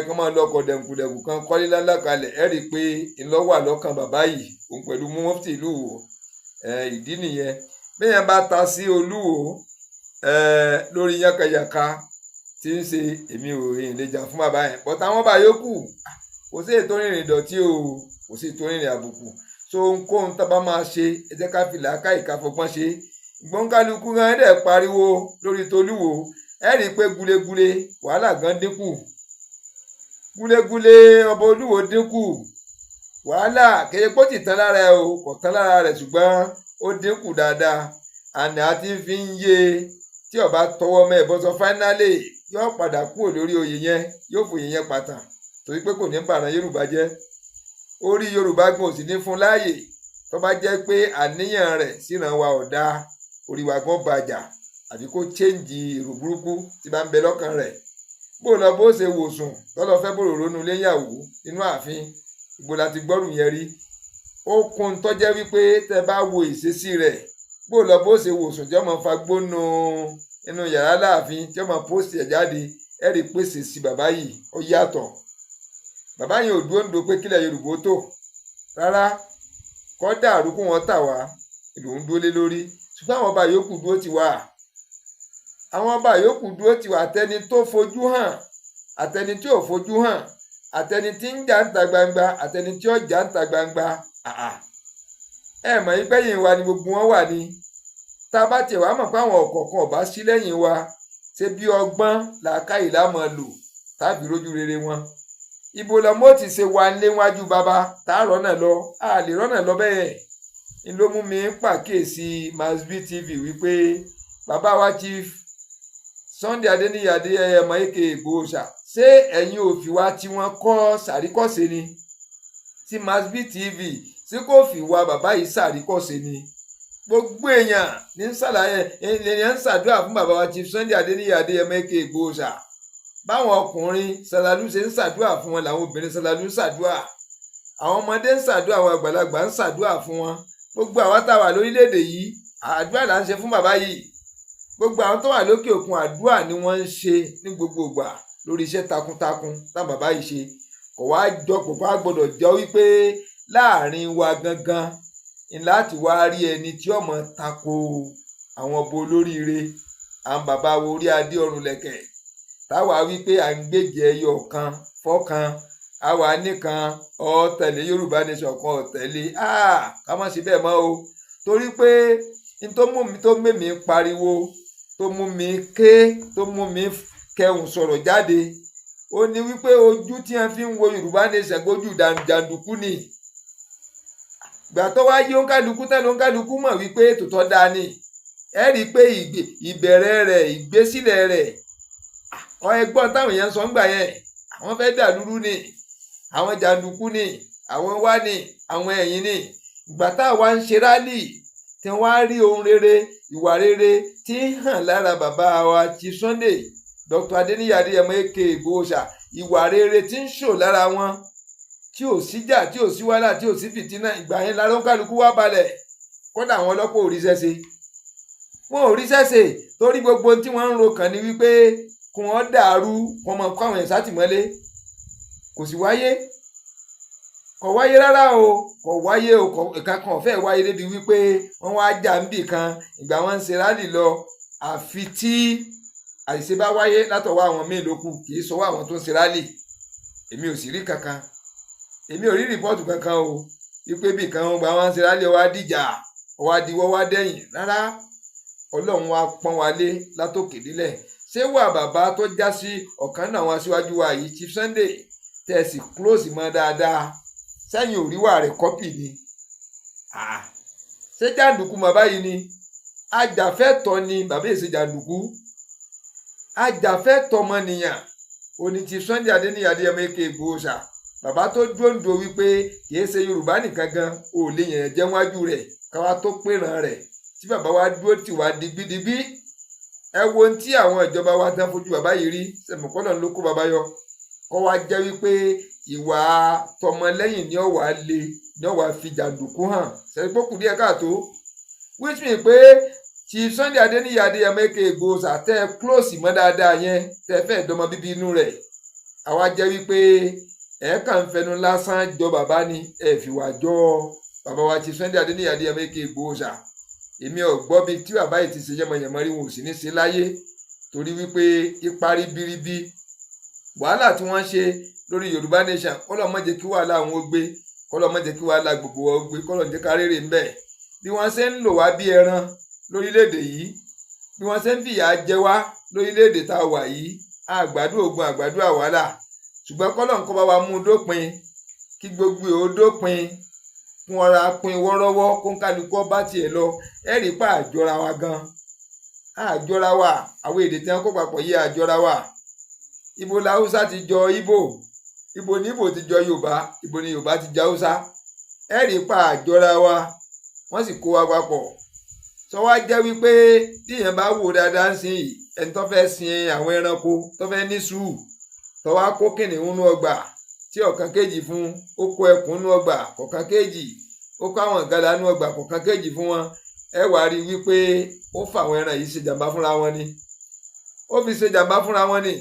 kán máa lọ kọ̀ dẹ̀kùdẹ̀kù, kan kọ́lé lálá kalẹ̀. Ẹ rí i pé ńlọ́wà lọ́kàn bàbá yìí, òun pẹ̀lú mufti ìlú Ìwó. Ìdí nìyẹn, bẹ́ẹ̀ bá ta sí Olúwo lórí yánkanyànka tí ń ṣe, èmi ò rìn lè jà fún bàbá yẹn bọ́tà. Àwọn bá yòókù, kò sí ètò rìnrìn ìdọ̀tí o, kò sí ètò rìnrìn àbùkù. So ohunkóhun tá a bá máa ṣe, ẹ jẹ́ ká fi làákàyè, ká fọgbọ́n ṣe. Gbọ̀ǹkálukú gan dẹ̀ pariwo lórí tolúwo. Ẹ rí i pé gulegule wàhálà gan dínkù, gulegule ọba Olúwo dínkù, wàhálà kéye pé ó ti tán lára ẹ o, kò tán lára rẹ̀, ṣùgbọ́n ó dínkù dáadáa. Àná àti fi ń yé tí ọba tọwọ́ mọ́ ẹ̀ bọ́sọ, finally yóò padà kúrò lórí oyè yẹn, yóò fòye yẹn pàtàn, torí pé kò ní bàrán Yorùbá jẹ́. Orí Yorùbá gan ò sì ní fún láàyè. Tó bá jẹ́ pé àníyàn rẹ̀ síran wa ò dáa, orí wa gan bàjà, àbí kó change èrò burúkú tí bá ń bẹ lọ́kàn rẹ̀. Bó lọ bó ṣe wòsùn tọ́lọ́ fẹ́ bòrò ronú léyàwó nínú ààfin, ìgbò láti gbọ́rù yẹn rí. Ó kún tọ́jẹ́ wípé tẹ́ bá wo ìṣesí rẹ̀, bó lọ bó ṣe wòsùn tí ọmọ fagbónú inú yàrá láàfin, tí ọmọ post ẹ̀ jáde, ẹ rí i pé ṣèṣì bàbá yìí ó yàtọ̀. Bàbá yẹn ò dúró ń do pé kílẹ̀ Yorùbá ó tò rárá, kọ́ dàrú kó wọ́n tà wá lòún dúró lé lórí. Ṣùgbọ́n àwọn ọba yòókù dúró ti wà, àwọn ọba yòókù dúró ti wà, àtẹni tó fojú hàn, àtẹni tí ò fojú hàn, àtẹni tí ń jà ń ta gbangba, àtẹni tí ó jà ń ta gbangba. Àà, ẹ mọ̀ yí pẹ́yìn wa ni gbogbo wọn wà ní. Tá a bá tiẹ̀ wá mọ̀ pé àwọn ọ̀kọ̀ọ̀kan ọba sí lẹ́yìn wa, ṣe bí ọgbọ́n làákàyè la máa lò tàbí rójú rere wọn. Ibo lọmọ ti ṣe wà léwájú bàbá tá a rọ́nà lọ, a lè rọ́nà lọ bẹ́ẹ̀. Ń ló mú mi pàkíyèsí Masbi TV wípé bàbá wa Chief Sunday Adéníyì Adéyẹmọ aka Ìgbòho ṣá, ṣé ẹ̀yin ò fi wá tí wọ́n kọ́ sàríkọ́ṣe ni? Tí Masbi TV ṣé kò fi wá bàbá yìí sàríkọ́ṣe ni? Gbogbo èèyàn ní ń ṣàlàyé, èèyàn ń ṣàdúrà fún bàbá wa Chief Sunday Adéníyì Adéyẹmọ aka Ìgbòho ṣá. Báwọn ọkùnrin ṣàlàlú ṣe ń ṣàdúrà fún wọn, làwọn obìnrin ṣàlàlú ń ṣàdúrà, àwọn ọmọdé ń ṣàdúrà, àwọn àgbàlagbà ń ṣàdúrà fún wọn. Gbogbo àwa tá a wà lórílẹ̀‐èdè yìí, àdúrà là ń ṣe fún bàbá yìí. Gbogbo àwọn tó wà lókè òkun, àdúrà ni wọ́n ń ṣe ní gbogbo ìgbà lórí iṣẹ́ takuntakun táwọn bàbá yìí ṣe. Kò wá jọ, kò wá gbọdọ̀ jọ wípé láàrin wa gangan ni láti wá rí ẹni tí ó máa tako àwọn ọba olóríire, àwọn bàbá wo orí adé ọrùn lẹ̀kẹ̀, táwa wípé à ń gbèjẹ ẹyọ kan fọ́kan. Àwa nìkan ó tẹ̀lé Yorùbá Nation kan, ó tẹ̀lé, ká má ṣe bẹ́ẹ̀ mọ́ o, torí pé n tó mú mi, tó mẹ́mi pariwo, tó mú mi ké, tó mú mi kẹhùn sọ̀rọ̀ jáde, ó ní wípé ojú tí wọ́n fi ń wo Yorùbá Nation gbójú jàǹdùkú ni. Gbà tó wá yí òǹkàlùkù tẹ́lẹ̀, òǹkàlùkù mọ̀ wípé ètò tó dáa ni. Ẹ rí i pé ìbẹ̀rẹ̀ rẹ̀, ìgbésílẹ̀ rẹ̀, ọ ẹgbọ́n táwọn èèyàn sọ ń gbà yẹn, àwọn fẹ́ dàlúrú ni, àwọn jàǹdùkú ni, àwọn wá ni, àwọn ẹ̀yìn ni. Ìgbà táwa ń ṣe rally, tí wọ́n á rí ohun rere, ìwà rere tí ń hàn lára bàbá wa Chief Sunday Dr. Adéníyì Adéyẹmọ aka Ìgbòho ṣá, ìwà rere tí ń ṣò lára wọn, tí ò síjà, tí ò sí wàhálà, tí ò sí fìtínà, ìgbà yẹn lára kálukú wá balẹ̀. Kódà àwọn ọlọ́pàá ò ríṣẹ́ ṣe, wọn ò ríṣẹ́ ṣe, torí gbogbo ohun tí wọ́n ń ro kàn ní wípé kí wọ́n dàrú, kí wọ́n máa kó àwọn èèyàn sátìmọ́lé. Kò sì wáyé, kò wáyé rárá o, kò wáyé o. Kò ìkan kan ọ̀fẹ́ wáyé débi wípé wọ́n wá jà ń bì kan ìgbà wọn ń ṣe rally lọ, àfi tí àṣìṣe bá wáyé látọwọ́ àwọn míì ló kù, kì í sọwọ́ àwọn tó ń ṣe rally. Èmi ò sì rí kankan, èmi ò rí report kankan o, wípé bì kan wọn gba wọn ń ṣe rally, wá dìjà, wá diwọ́, wá dẹ̀yìn. Rárá, Ọlọ́run wa pọ́n wa lé látòkè délẹ̀. Ṣé wà bàbá tó já sí ọ̀kan náà àwọn aṣíwájú wa yìí, Chief Sunday, tẹ́ ẹ sì close mọ́ dáadáa, sẹ́yìn òríwà rẹ̀ copy ni? Ṣé jàǹdùkú bàbá yìí ni? Ajàfẹ́tọ̀ọ́ ni bàbá, èsè jàǹdùkú. Ajàfẹ́tọ̀ọ́ ọmọnìyàn òní Chief Sunday Adéníyì Adéyẹmọ aka Ìgbòho ṣá. Bàbá tó dúndò wípé kìí ṣe Yorùbá nìkan gan ò lè yẹn jẹ́ wájú rẹ̀, káwá tó pèràn rẹ̀ tí bàbá wa dúró tì wá digbidigbi. Ẹ wo ohun tí àwọn ìjọba wa tán fojú bàbá yìí rí, sẹmọkọlọ ló kó bàbá yọ. Kọ́ wa jẹ́ wípé ìwà tọmọlẹ́yìn ní ọ̀wà le ní ọ̀wà fi jàǹdùkú hàn sẹ́ni díẹ̀ káàtó, which mean pé Chief Sunday Adéníyì Adéyẹmọ aka Ìgbòho ṣá, tẹ́ ẹ close mọ́ dáadáa yẹn, tẹ́ ẹ fẹ́ dọmọ bíbí inú rẹ̀, àwa jẹ́ wípé ẹ kàn ń fẹnu lásán jọ bàbá ni, ẹ fìwà jọ bàbá wa Chief Sunday Adéníyì Adéyẹmọ aka Ìgbòho ṣá. Èmi ò gbọ́ bí tí bàbá yìí ti ṣe yẹmọyẹmọ rí, wọn ò sì ní ṣe láyé, torí wípé ipa ribiribi wàhálà tí wọ́n ṣe lórí Yorùbá Nation, kọ́lọ̀ má jẹ́ kí wàhálà àwọn ó gbé, kọ́lọ̀ má jẹ́ kí wàhálà gbogbo wa ó gbé, kọ́lọ̀ jẹ́ ká rèrè ńbẹ̀. Bí wọ́n ṣe ń lò wá bí ẹran lórílẹ̀‐èdè yìí, bí wọ́n ṣe ń fìyà jẹ wá lórílẹ̀‐èdè tá a wà yìí, àgbàdo ogun, àgbàdo àwàlà, ṣùgbọ́n kọ́lọ̀ ń kọ́ bá wa mú un dópin, kí gbogbo ẹ̀ ó dópin, kí wọ́n ra pin wọ́rọ́wọ́, kó ń kálukú bá tiẹ̀ lọ. Ẹ rí pa àjọra wa gan, àjọra wa. Àwọn èdè tí wọ́n kó papọ̀ yìí, àjọra wa. Ibo la Haúsá ti jọ Ìbò? Ibo ní Ìbò ti jọ Yorùbá? Ibo ni Yorùbá ti jọ Haúsá? Ẹ rí pa àjọra wa, wọ́n sì kó wa papọ̀. Sọ wá jẹ́ wípé tíyẹn bá wò dáadáa ń sìn yìí, ẹni tó fẹ́ sin àwọn ẹranko, tó fẹ́ ní sùúrù, tó wá kó kìnìún nú ọgbà tí ọ̀kan kéjì fún, ó kó ẹkùn nú ọgbà kọ̀ọ̀kan kéjì, ó kó àwọn ìgalà nú ọgbà kọ̀ọ̀kan kéjì fún wọn, ẹ wàá rí wípé ó fà àwọn ẹran yìí ṣe jàǹbá fúnra wọn ni. Ó fi ṣe jàǹbá fúnra wọn ni,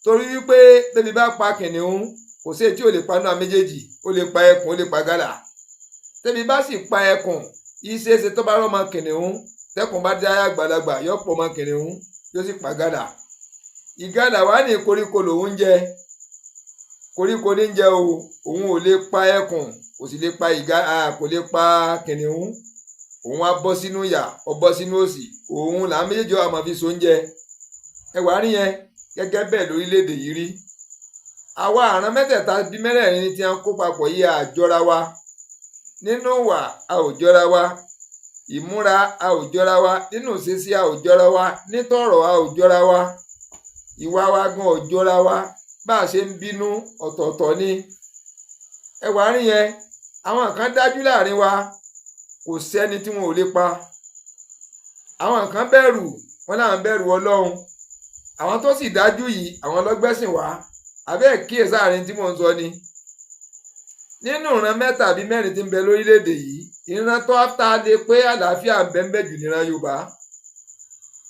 torí wípé tẹ́bi bá pa kìnìún, kò sí èyí tí ò lè pa náà méjèèjì. Ó lè pa ẹkùn, ó lè pa gálà. Tẹ́bi bá sì pa ẹkùn, ìṣeéṣe tó bá rọ́mọ kìnìún, tẹ́kùn bá dá àgbàlagbà, yóò pọ̀ ọmọ kìnìún, yóò sì pa gálà. Ìgalà wà ní koríko lòún jẹ, koríko ní jẹ o. Òun ò lè pa ẹkùn, kò sì lè pa ìga, kò lè pa kìnìún. Òun á bọ́ sínú ìyà, ó bọ́ sínú òṣì, òun là ń méjèèjì wà máa fi so oúnjẹ. Ẹ wàá rí yẹn gẹ́gẹ́ bẹ́ẹ̀ lórílẹ̀‐èdè yìí rí. Àwa àrùn mẹ́tẹ̀ẹ̀ta bí mẹ́rẹ̀ẹ̀rin tí wọ́n kó papọ̀ yìí, àjọra wa nínú wà, a ò jọra wa ìmúra, a ò jọra wa nínú ìṣesí, a ò jọra wa nítọ̀rọ̀, a ò jọra wa ìwà wa gan ò jọra wa. Bá a ṣe ń bínú ọ̀tọ̀ọ̀tọ̀ ni. Ẹ wàá rí yẹn, àwọn kan dájú láàrin wa, kò sẹ́ni tí wọn ò lè pa. Àwọn kan bẹ̀rù wọn, láwọn bẹ̀rù Ọlọ́run. Àwọn tó sì dájú yìí, àwọn lọ́gbẹ́sìn wá abẹ́ kíyèsí àárín tí mò ń sọ ni. Nínú ìran mẹ́ta àbí mẹ́rin tí ń bẹ lórílẹ̀‐èdè yìí, ìran tó ta lè pé àlàáfíà ń bẹ ń bẹ jù níran Yorùbá.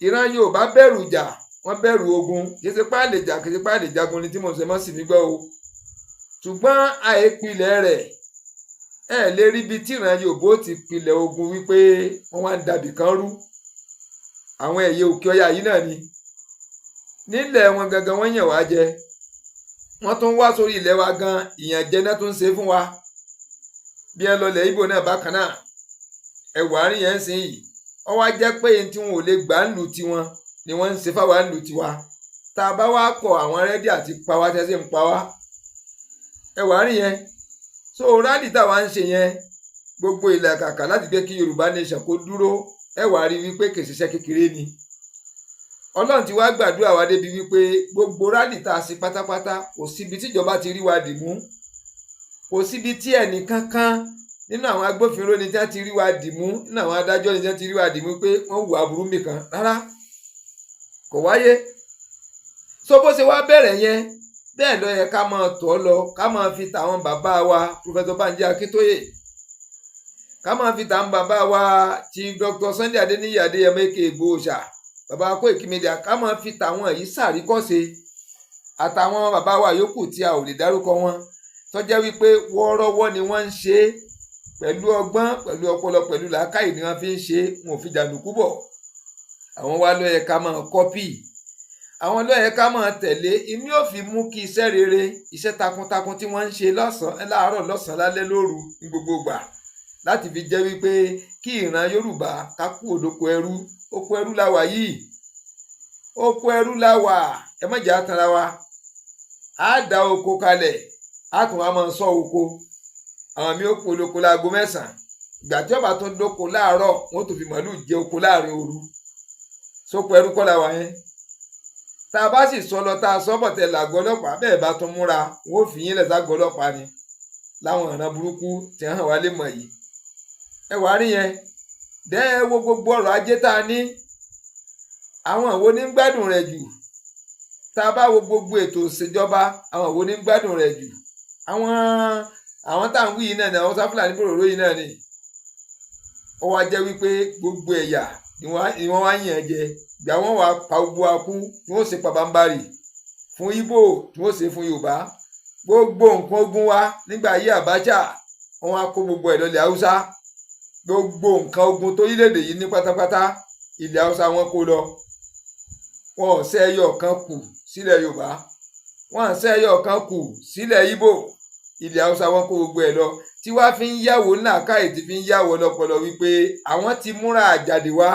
Ìran Yorùbá bẹ̀rù ìjà, wọ́n bẹ̀rù ogun. Kì í ṣe pé àlè jà, kì í ṣe pé àlè jagun ni tí mò ń sọ, mọ́ sì mí gbọ́ o. Ṣùgbọ́n àìpilẹ̀ rẹ̀, ẹ lè rí ibi tí ìran Yorùbá ó ti pilẹ̀ ogun wípé wọ́n wá ń dàbì kan rú. Àwọn ẹ̀yẹ òkè ọya yìí náà ni nílẹ̀ wọn gangan, wọ́n yàn wá jẹ. Wọ́n tún wá sórí ilẹ̀ wa gan, ìyànjẹ náà tún ń ṣe fún wa. Bí ẹ lọlẹ̀ Ìgbò náà bákan náà, ẹwà àárín yẹn ń sìn yìí, wọ́n wá jẹ́ pé tí wọn ò lè gbà ń lù tiwọn ni wọ́n ń ṣe fáwa ń lù tiwa. Tá a bá wá kọ̀, àwọn ready àti pa wá, tẹ́sí ń pa wá. Ẹwà àárín yẹn. So rally táwa ń ṣe yẹn, gbogbo ìlàkàkà láti gbé kí Yorùbá nation kó dúró, ẹ wàá rí wípé kì í ṣiṣẹ́ kékeré ni. Ọlọ́run ti wá gbàdúrà wa débi wípé gbogbo rally tá a ṣe pátápátá, kò síbi tíjọba ti rí wa dì mú, kò síbi tí ẹnì kankan nínú àwọn agbófinró ni tí wọ́n ti rí wa dì mú, nínú àwọn adájọ́ ni tí wọ́n ti rí wa dì mú pé wọ́n hùwà aburú nìkan rárá, kò wáyé. So bó ṣe wá bẹ̀rẹ̀ yẹn, bẹ́ẹ̀ ló yẹ ká máa tọ́ lọ, ká máa fi tàwọn bàbá wa Professor Banji Akíntóyè, ká máa fi tàwọn bàbá wa Chief Dr. Sunday Adéníyì Adéyẹmọ aka Ìgbòho Òòṣà, bàbá Koiki Media, ká máa fi tàwọn yìí sàríkọ́ṣe, àtàwọn bàbá wa yòókù tí a ò lè dárúkọ wọn, tó jẹ́ wípé wọ́ọ́rọ́wọ́ ni wọ́n ń ṣe é, pẹ̀lú ọgbọ́n, pẹ̀lú ọpọlọ, pẹ̀lú làákàyè ni wọ́n fi ń ṣe é, wọn ò fi jàǹdùkú bọ̀. Àwọn wa ló yẹ ká máa copy, àwọn ló yẹ ká máa tẹ̀lé. Inú yóò fi mú kí iṣẹ́ rere, iṣẹ́ takuntakun tí wọ́n ń ṣe lọ́sàn-án, láàárọ̀, lọ́sàn-án, lálẹ́, lóru, ní gbogbo ìgbà, láti fi jẹ́ wípé kí ìran Yorùbá ká kúrò lóko ẹrú. Oko ẹrú la wà yìí, oko ẹrú la wà. Ẹ má jẹ́ àtàrà wa. Á dá oko kalẹ̀, á tún wá máa sọ oko. Àwọn mi ó kú olóko láago 9, ìgbà tí ọba tó dóko láàárọ̀, wọ́n tó fi màálù jẹ oko láàrin òru. Sóko ẹrú kọ́ la wà yẹn? Tá a bá sì sọ lọ, tá a sọ bọ̀, tẹ làgọ́ ọlọ́pàá, bẹ́ẹ̀ bá tún múra, wọ́n ó fi yín lẹ̀ ságọ́ ọlọ́pàá ni, láwọn ọ̀ràn burúkú tí wọ́n hàn wá lè mọ̀ yìí. Ẹ wàá rí yẹn dẹ́. Ẹ wo gbogbo ọrọ̀ ajé tá a ní, àwọn wo ní ń gbádùn rẹ̀ jù? Tá a bá wo gbogbo ètò ìṣèjọba, àwọn wo ní ń gbádùn rẹ̀ jù? Àwọn tá à ń wí yìí náà ni, àwọn sáfúlàní bòròró yìí náà ni. Ó wá jẹ́ wípé gbogbo ẹ̀yà ni wọ́n wá yàn jẹ. Ìgbà wọ́n wá pa gbogbo akú tí wọ́n ṣe pabambarì fún Ìgbò, tí wọ́n ṣe fún Yorùbá, gbogbo nǹkan ogun wa nígbà ayé Abacha, wọ́n wá kó gbogbo ẹ̀ lọlẹ̀ Haúsá. Gbogbo nǹkan ogun tó orílẹ̀-èdè yìí ní pátápátá, ilẹ̀ Haúsá wọn kó lọ. Wọn ò ṣe ẹyọ kan kù sílẹ̀ Yorùbá, wọn à ṣe ẹyọ kan kù sílẹ̀ Ìgbò. Ilẹ̀ Haúsá wọn kó gbogbo ẹ̀ lọ, tí wàá fi ń yàwó káyè, tí fi ń yàwó lọ́pọlọ wípé àwọn ti múra àjàdì wá,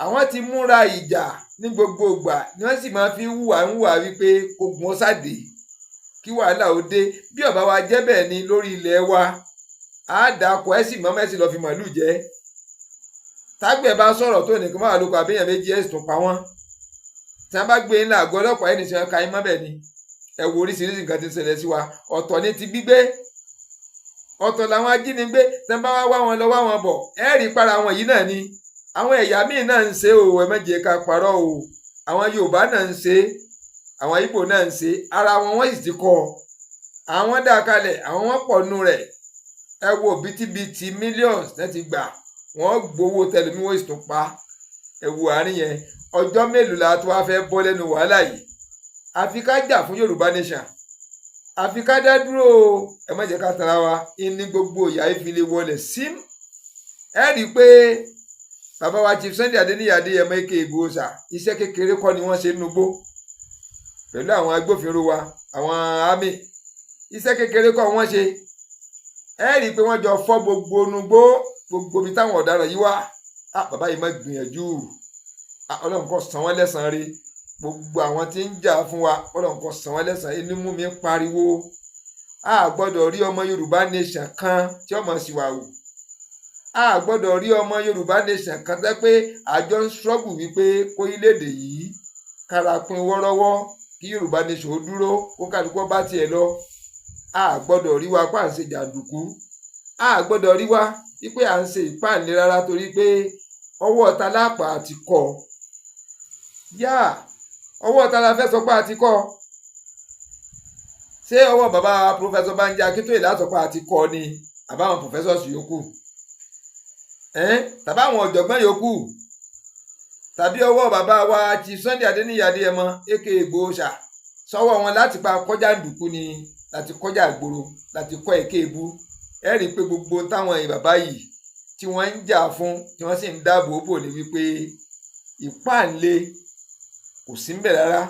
àwọn ti múra ìjà ní gbogbo ìgbà, ni wọ́n sì máa fi ń hùwà ń hùwà wípé kógun ó sàdé, kí wàhálà ó dé. Bí ó bá wa jẹ́ bẹ́ẹ̀ ni lórí ilẹ̀ wa, á dàkọ ẹ̀ sì mọ́ mẹ́sì lọ́ọ́ fi màálù jẹ́. Tágbẹ̀ bá sọ̀rọ̀ tó nìkan máa lóko, àbíyàn méjì, ẹ̀ sì tún pa wọ́n. Tí wọ́n bá gbé ńlá àgọ́ ọlọ́pàá, ẹni tí wọ́n ka ẹ mọ́ bẹ́ẹ̀ ni. Ẹ wo oríṣiríṣi nǹkan tí ń ṣẹlẹ̀ sí wa. Ọ̀tọ̀ ní ti gbígbé, ọ̀tọ̀ làwọn ajínigbé. Tí wọ́n bá wá wá wọn lọ, wá wọn bọ̀, ẹ rí para wọn yìí náà ni. Àwọn ẹ̀yà míì náà ń ṣe o, ẹ má jẹ́ ká parọ́ o. Àwọn Yorùbá náà ń ṣe, àwọn Ìgbò náà ń ṣe, ara wọn wọ́n sì ti kọ́ àwọn dá kalẹ̀, àwọn wọn pọ̀ nù rẹ̀. Ẹ wo bìtìbìtì millions náà ti gbà, wọ́n gbowó tẹlẹmí, wọ́n sì tún pa. Ẹ wo àárín yẹn. Ọjọ́ mélòó la tó wá fẹ́ bọ́ lẹ́nu wàhálà yìí? Àfi ká jà fún Yorùbá nation, àfi ká dá dúró o. Ẹ má jẹ́ ká tara wa ní gbogbo ìyá ìfilé wọlé sim. Ẹ rí i pé bàbá wa Chief Sunday Adéníyì Adéyẹmọ aka Ìgbòho Òòṣà, iṣẹ́ kékeré kọ́ ni wọ́n ṣe nínú igbó pẹ̀lú àwọn agbófinró wa, àwọn army. Iṣẹ́ kékeré kọ́ wọ́n ṣe. Ẹ rí i pé wọ́n jọ fọ́ gbogbo nugbó, gbogbo ibi táwọn ọ̀daràn yìí wà. Ah, bàbá yìí má gbìyànjú. Ah, Ọlọ́run kó san wọ́n lẹ́san rí. Gbogbo àwọn tí ń jà fún wa, Ọlọ́run kó san wọ́n lẹ́san. Inú mú mi pariwo, a gbọ́dọ̀ rí ọmọ Yorùbá nation kan tí ọmọ sì wà wò. A gbọ́dọ̀ rí ọmọ Yorùbá nation kan tẹ́ pé àjọ ń struggle wípé kórílẹ̀-èdè yìí kára pín wọ́rọ́wọ́, kí Yorùbá nation ó dúró, kó kálukú bá tiẹ̀ lọ. A gbọ́dọ̀ rí wa pa à ń ṣe jàǹdùkú. A gbọ́dọ̀ rí wa wípé à ń ṣe ìpáǹle rárá, torí pé ọwọ́ ta lápá àti kọ́ yá? Ọwọ́ ta la fẹ́ sọ pé àti kọ́? Ṣé ọwọ́ bàbá Professor Banji Akíntóyè látọ̀pá àti kọ́ ni, àbáwọn professors yòókù, tàbí àwọn ọ̀jọ̀gbọ́n yòókù, tàbí ọwọ́ bàbá wa Chief Sunday Adéníyì Adéyẹmọ aka Ìgbòho Òòṣà? Sọ́wọ́ wọn láti pa kọjá ndùkú ni, láti kọjá ìgboro, láti kọ́ èké ebú. Ẹ rí i pé gbogbo táwọn bàbá yìí tí wọ́n ń jà fún, tí wọ́n sì ń dáàbò bò ní wípé ìpáǹle kò sí ńbẹ̀ rárá.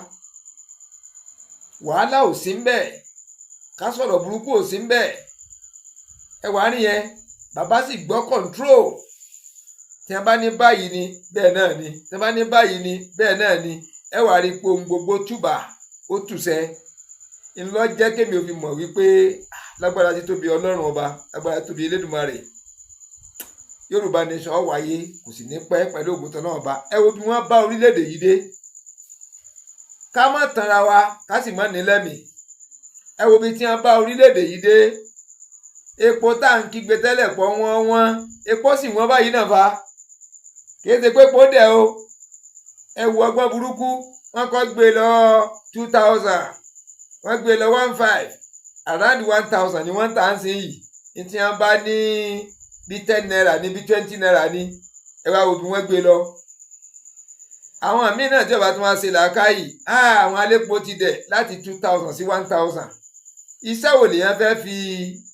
Wàhálà ò sí ń bẹ̀, ká sọ̀rọ̀ burúkú ò sí ń bẹ̀. Ẹ wàá rí yẹn, bàbá sì gbọ́ control. Tí wọ́n bá ní báyìí ni, bẹ́ẹ̀ náà ni. Tí wọ́n bá ní báyìí ni, bẹ́ẹ̀ náà ni. Ẹ wàá rí i pé ohun gbogbo túbà, ó tùsẹ́ ńlọ. Jẹ́ kémi ò fi mọ̀ wípé lágbára títóbi Ọlọ́run Ọba, lágbára títóbi Elédùmarè, Yorùbá Nation ó wáyé, kò sì ní pẹ́, pẹ̀lú ògùntàn náà ọba. Ẹ wo bí wọ́n bá orílẹ̀-èdè yìí dé. Ká má tanra wa, ká sì má ní lẹ́mìí. Ẹ wo bí tí wọ́n bá orílẹ̀-èdè yìí dé. Epo tá à ń kígbe tẹ́lẹ̀ pọ̀ wọ́n wọ́n, epo sì wọ́n báyìí náà fa. Kìí ṣe pé epo dẹ̀ o. Ẹ wo ọgbọ́n burúkú, wọ́n kọ́ gbé lọ 2,000, wọ́n gbé lọ 1,500, around 1,000 ni wọ́n ń tà ń sìn yìí. Ní tí wọ́n bá ní bí ₦10 ní, bí ₦20 ní. Ẹ wá wo bí wọ́n gbé lọ. Àwọn míì náà tí ọba tí wọ́n ṣe làákàyè, àwọn alépo ti dẹ̀ láti 2,000 sí 1,000. Iṣẹ́ wo lèèyàn fẹ́ fi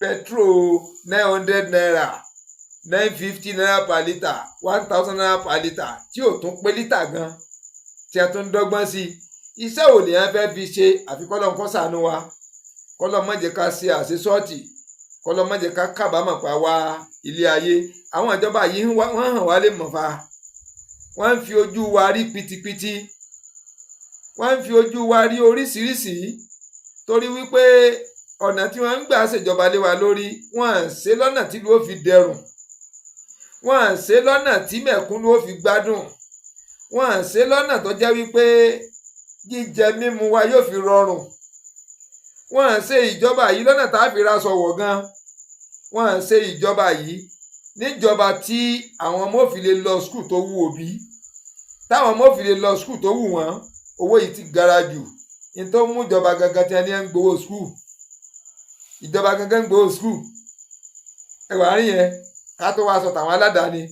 petrol ₦900, ₦950 per litre, ₦1,000 per litre tí ò tún pé lítà gan, tí a tún ń dọ́gbọ́n sí i, iṣẹ́ wo lèèyàn fẹ́ fi ṣe? Àfi kọ́lọ́n kó ṣàánú wa, kọ́lọ́n má jẹ́ ká ṣe àṣesọ́ọ̀tì, kọ́lọ́n má jẹ́ ká kábàámọ̀ pa wá ilé ayé. Àwọn ìjọba yìí, wọ́n hàn wá lè mọ̀ fa. Wọ́n ń fi ojú wa rí pitipiti, wọ́n ń fi ojú wa rí oríṣiríṣi, torí wípé ọ̀nà tí wọ́n ń gbà ṣèjọba lé wa lórí, wọ́n à ń ṣe lọ́nà tí ìlú ó fi dẹrùn, wọ́n à ń ṣe lọ́nà tí mẹ̀kúnnù ó fi gbádùn, wọ́n à ń ṣe lọ́nà tó jẹ́ wípé jíjẹ mímu wa yóò fi rọrùn. Wọ́n à ń ṣe ìjọba yìí lọ́nà tá a fi raṣọ wọ̀ gan. Wọ́n à ń ṣe ìjọba yìí níjọba tí àwọn ọmọ ò fi lè lọ school tó wù òbí, táwọn ọmọ ò fi lè lọ school tó wù wọ́n. Owó yìí ti gara jù ní tó mú ìjọba gangan tí a ní ń gbowó school. Ìjọba gangan ń gbowó school. Ẹ wàá rí yẹn, ká tó wá sọ tàwọn aládàáni.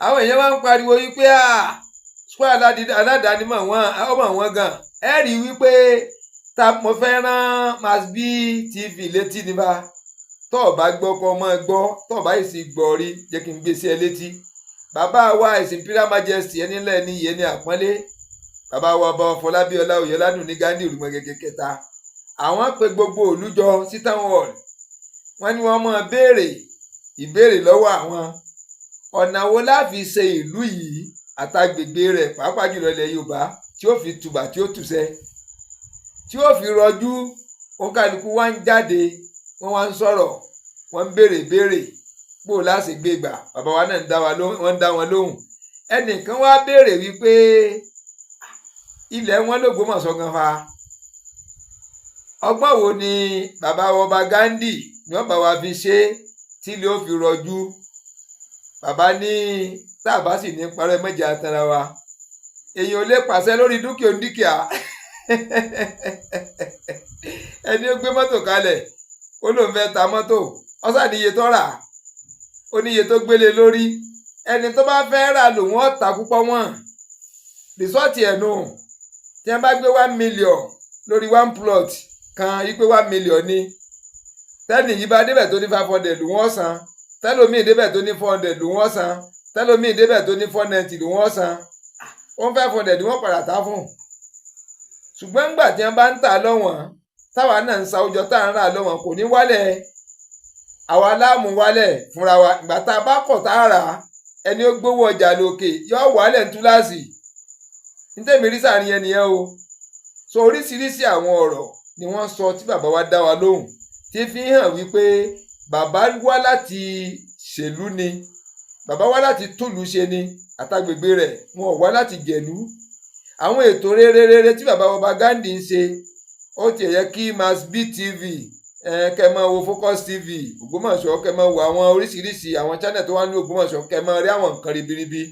Àwọn èèyàn máa ń pariwo wípé à school aládàáni mọ̀ wọ́n, ọmọ wọn gan. Ẹ rí i wípé ta mo fẹ́ rán Masbi TV létí ní bá tó o bá gbọ́, kọ́ ọmọ gbọ́. Tó o bá yìí sì gbọ́ rí, jẹ́ kí n gbé sí ẹ létí. Bàbá wa, His Imperial Majesty, ẹni ńlá, ẹni yẹn ní àpọ́nlé, bàbá wa Ọba Fọlábí Ọláoyè Ọládùnní Ghandi Òrùmọ̀gẹ̀gẹ̀ kẹta, àwọn pe gbogbo ìlú jọ sí town hall. Wọ́n ní wọ́n máa béèrè ìbéèrè lọ́wọ́ àwọn: ọ̀nà wo la fi ṣe ìlú yìí àtàgbègbè rẹ̀, pàápàá jùlọ ilẹ̀ Yorùbá, tí ó fi tùbà, tí ó tùsẹ́, tí ó fi rọjú? Òǹkàlùkù wa ń jáde, wọ́n wá ń sọ̀rọ̀, wọ́n ń béèrè béèrè bó o láṣẹ gbé gbà. Bàbá wa náà ń dá wa lóhùn, wọ́n ń dá wọn lóhùn. Ẹnìkan wá béèrè wípé ilẹ̀ wọn l'Ógbómọ̀ṣọ́ gan fa, ọgbọ́n wo ni bàbá ọba Ghandi ni wọ́n bá wa fi ṣe tí ilé ó fi rọjú? Bàbá ní tá a bá sì ní parọ́ mẹ́jẹ àtàrà wa, èèyàn ò lè pàṣẹ lórí dúkìá onídúkìá. Ẹni ó gbé mọ́tò kalẹ̀, ó lóun fẹ́ ta mọ́tò, ó sà níye tó rà, ó níye tó gbélé lórí. Ẹni tó bá fẹ́ rà lòun ó ta púpọ̀. Wọ́n result ẹ̀ nù. Tí wọ́n bá gbé 1 million lórí one plot kan yí pé 1 million ni, tẹ́nì yìí bá débẹ̀ tó ní 500 lòun ó san, tẹ́lómìn débẹ̀ tó ní 400 lòun ó san, tẹ́lómìn débẹ̀ tó ní 490 lòun ó san, one 500 ni wọ́n padà tá fún. Ṣùgbọ́n ńgbà tí wọ́n bá ń tà lọ́wọ́n, táwa náà ń sa ọjọ́ tá à ń rà lọ́wọ́n, kò ní wálẹ̀. Àwa láàmú wálẹ̀ fúnra wa. Ìgbà tá a bá kọ̀ tá a rà, ẹni ó gbówó ọjà lókè yóò wálẹ̀ ní túláàsì. Nítèmi rí sàárín yẹn nìyẹn o. So oríṣiríṣi àwọn ọ̀rọ̀ ni wọ́n sọ tí bàbá wa dá wa lóhùn, tí fi hàn wípé bàbá wá láti ṣèlú ni, bàbá wá láti túlùú ṣe ni àtàgbègbè rẹ̀. Wọn ò wá láti jẹ̀lú. Àwọn ètò rere rere tí bàbá ọba Ghandi ń ṣe, ó tiẹ̀ yẹ kí Masbi TV ẹ kẹ́ máa wo Focus TV Ògbómọ̀ṣọ́, kẹ́ máa wo àwọn oríṣiríṣi àwọn channel tó wà ní Ògbómọ̀ṣọ́, kẹ́ máa rí àwọn nǹkan ribiribi.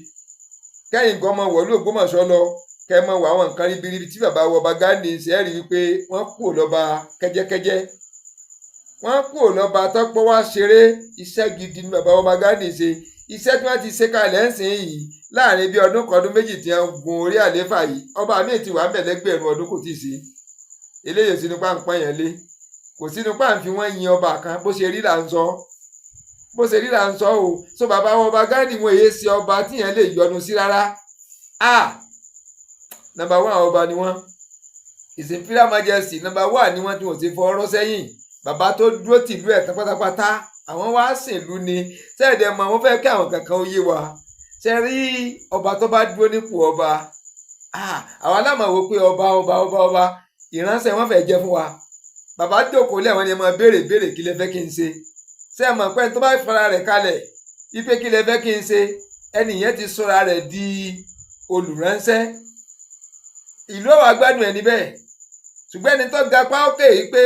Kẹ́yìn gan máa wọ̀lú Ògbómọ̀ṣọ́ lọ, kẹ́ máa wo àwọn nǹkan ribiribi tí bàbá ọba Ghandi ń ṣe. Ẹ́ rí wípé wọ́n kúrò lọ́ba kẹ́jẹ́kẹ́jẹ́, wọ́n kúrò lọ́ba tọ́pọ̀ wá ṣeré. Iṣẹ́ gidi ni bàbá ọba Ghandi ṣe. Iṣẹ́ tí wọ́n ti ṣe kalẹ̀ ń sìn yìí, láàrin bí ọdún kan, ọdún 2 tí wọ́n gun orí àléfà yìí, ọba míì ti wà ń bẹ̀ lẹ́gbẹ̀rún ọdún, kò tíì sí eléyìí. Sínú páńpọ́n yẹn lé, kò sínú páńfi wọ́n yin ọba kan. Bó ṣe rí là ń sọ, bó ṣe rí là ń sọ o. So bàbá wọn ọba Ghandi, wọn èyí ṣe ọba tíyẹn lè yọnu sí rárá. A number one ọba ni wọ́n. His Imperial Majesty number one ni wọ́n tí wọ́n ti fọ ọ̀rọ̀ sẹ́yìn. Bàbá tó dúró tìlú ẹ̀ tán pátápátá, àwọn wá sìnlú ni sẹ́ẹ̀dẹ̀ mọ̀. Wọ́n fẹ́ kí àwọn kankan ó yé wa ṣe rí. Ọba tó bá dúró nípò ọba, àwa lámà wò pé ọba ọba ọba ọba ìránṣẹ́ wọn fẹ́ jẹ́ fún wa. Bàbá jókòó lẹ́wọ̀n ni ẹ máa béèrè béèrè, kí lẹ fẹ́ kí n ṣe? Ṣé ẹ mọ̀ pé tó bá fara rẹ̀ kalẹ̀ wípé kí lẹ fẹ́ kí n ṣe, ẹnì yẹn ti sọra rẹ̀ di olùránṣẹ́ ìlú ọ̀wà gbádùn ẹni bẹ́ẹ̀. Ṣùgbọ́n ẹni tó ga pa ókè yìí pé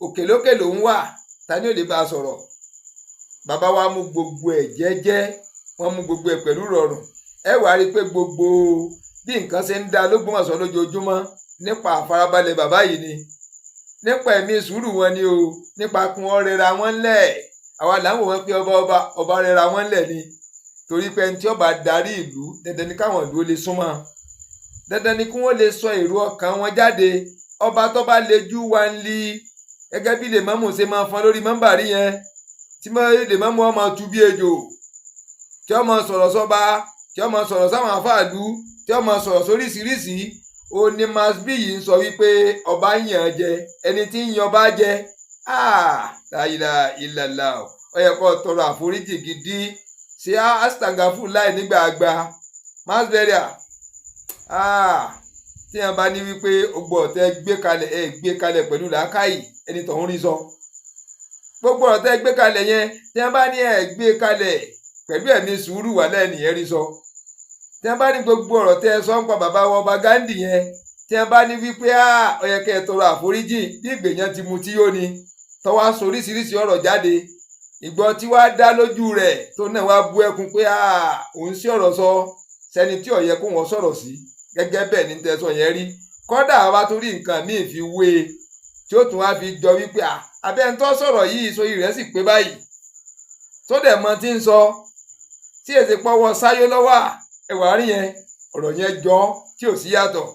òkè lókè lòún wà, ta ni ò lè bá a sọ̀rọ̀? Bàbá wa mú gbogbo ẹ̀ jẹ́jẹ́, wọ́n mú gbogbo ẹ̀ pẹ̀lú rọrùn. Ẹ wàá rí i pé gbogbo bí nǹkan ṣe ń da l'Ógbómọ̀ṣọ́ lójoojúmọ́, nípa àfarabalẹ̀ bàbá yìí ni, nípa ẹ̀mí sùúrù wọn ni o, nípa kún ọ rẹra wọn lẹ̀. Àwa là ń wò wọ́n pé ọba ọba ọba rẹra wọn lẹ̀ ni, torí pé ẹni tí ó bá darí ìlú, dandan ni káwọn ìlú ó lè súnmọ́, dandan ni kí wọ́n lè sọ èrò ọkàn wọn jáde. Ọba tó bá lejú wa ń li gẹ́gẹ́ bí lèmọ́mù ṣe máa fọn lórí mọ́mbàrí yẹn, tí lèmọ́mù ọmọ tu bí ejò, tí ọmọ sọ̀rọ̀ sọ́ba, tí ọmọ sọ̀rọ̀ sáwọn àfáàlú, tí ọmọ sọ̀rọ̀ sóríṣiríṣi, ó ní masbi yìí ń sọ wípé ọba ń yàn jẹ, ẹni tí ń yan ọba jẹ láyìlá ìlàlá, ó yẹ kó tọrọ àforíjì gidi, ṣe astangafu láì nígbà àgbà masberia. Tí wọn bá ní wípé gbogbo ọ̀tẹ̀ gbé kalẹ̀, ẹ gbé kalẹ̀ pẹ̀lú làákàyè, ẹni tó ń rí sọ gbogbo ọ̀tẹ̀ gbé kalẹ̀ yẹn, tí wọn bá ní ẹ gbé kalẹ̀ pẹ̀lú ẹ̀mí sùúrù, wà lẹ́nìyẹn rí sọ. Tí wọn bá ní gbogbo ọ̀rọ̀ tẹ́ ẹ sọ ń pa bàbá wa ọba Gandhi yẹn, tí wọn bá ní wípé ó yẹ kẹ́ ẹ tọrọ àforíjì, bí ìgbèyàn ti mu tí yóò ní tọwọ́ aṣọ oríṣiríṣi ọ̀rọ̀ jáde, ìgbọ́ tí wàá dá lójú rẹ̀ tó náà wàá bú ẹkún pé òun sí ọ̀rọ̀ sọ sẹ́ni tí ó yẹ kó wọ́n sọ̀rọ̀ sí. Gẹ́gẹ́ bẹ́ẹ̀ ní tẹ́sán yẹn rí. Kọ́dà wa tó rí nǹkan míì fi wé e tí ó tún wá fi jọ wípé abẹ́ ń tọ́ sọ̀rọ̀ yìí sórí rẹ̀ sì pé báyìí, tó dẹ̀ mọ tí ń sọ, tí èsì pọ́wọ́ sáyó lọ́wọ́ ẹwà rí yẹn, ọ̀rọ̀ yẹn jọ tí ò sí yàtọ̀.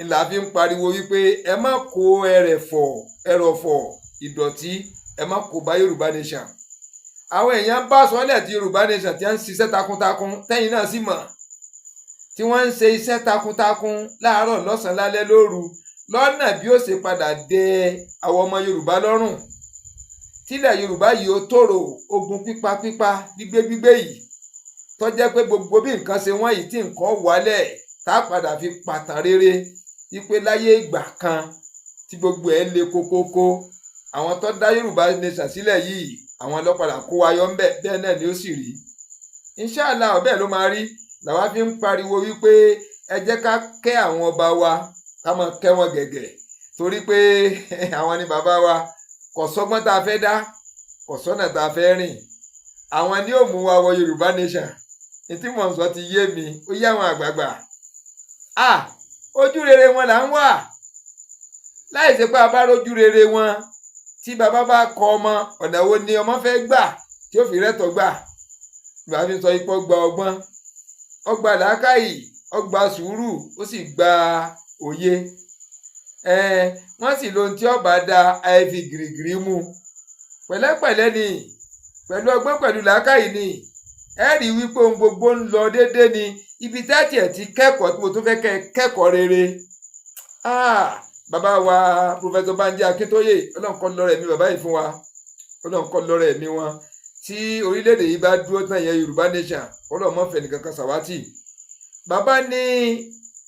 Ńlá fi ń pariwo wípé ẹ má kó ẹrẹ̀fọ̀ ẹrọ̀fọ̀ ìdọ̀tí, ẹ má kó bá Yorùbá Nation. Àwọn èèyàn bá sọ́lẹ̀ tí Yorùbá Nation ti ń ṣiṣẹ́ takuntakun, tẹ́yìn náà sì mọ̀ tí wọ́n ń ṣe iṣẹ́ takuntakun láàárọ̀, lọ́sàn-án, lálẹ́, lóru, lọ́nà bí ó ṣe padà dé àwọn ọmọ Yorùbá lọ́rùn, tílẹ̀ Yorùbá yìí ó tòrò. Ogun pípa pípa, gbígbé gbígbé yìí tó jẹ́ pé gbogbo bí nǹkan ṣe wọ́n yìí, tí nǹkan wálẹ̀, tá a padà fi pàtàn rere wípé láyé ìgbà kan tí gbogbo ẹ̀ le kókókó, àwọn tó dá Yorùbá Nation sílẹ̀ yìí, àwọn lọ́padà kó wa yọ ńbẹ̀. Bẹ́ẹ̀ náà ni ó sì rí, inshallah, bẹ́ẹ̀ ló máa rí. Làwa fi ń pariwo wípé ẹ jẹ́ ká kẹ́ àwọn ọba wa, ká máa kẹ́ wọn gẹ̀gẹ̀, torí pé àwọn ni bàbá wa. Kò sọ́gbọ́n tá a fẹ́ dá, kò sọ́nà tá a fẹ́ rìn, àwọn ni ó mú wa wọ Yorùbá Nation. Ní tí mò ń sọ ti yé mi, ó yé àwọn àgbààgbà. Ah, ojú rere wọn là ń wà. Láì ṣe pé a bá rójú rere wọn, tí bàbá bá kọ ọmọ, ọ̀nà wo ni ọmọ fẹ́ gbà tí ó fi rẹ́tọ̀ gbà? Ìgbà fi sọ ipò gba ọgbọ́n, ọgbà làákàyè, ọgbà sùúrù, ó sì gba òye. Wọ́n sì lohun tí ọba da àìfi gìrìgìrì mú pẹ̀lẹ́pẹ̀lẹ́ ni, pẹ̀lú ọgbọ́n, pẹ̀lú làákàyè ni. Ẹ rí i wípé ohun gbogbo ń lọ déédéé ni. Ibi tẹ́tì ẹ̀ ti kẹ́kọ̀ọ́ tí mo tún fẹ́ kẹ́ kẹ́kọ̀ọ́ rere, bàbá wa Professor Banji Akíntóyè, Ọlọ́run kó lọ́rẹ̀ mi bàbá yìí fún wa, Ọlọ́run kó lọ́rẹ̀ mi wọn. Tí orílẹ̀-èdè yìí bá dúró tán yẹn, Yorùbá Nation, Ọlọ́run má fẹ́ nìkan kan ṣàwátì. Bàbá ní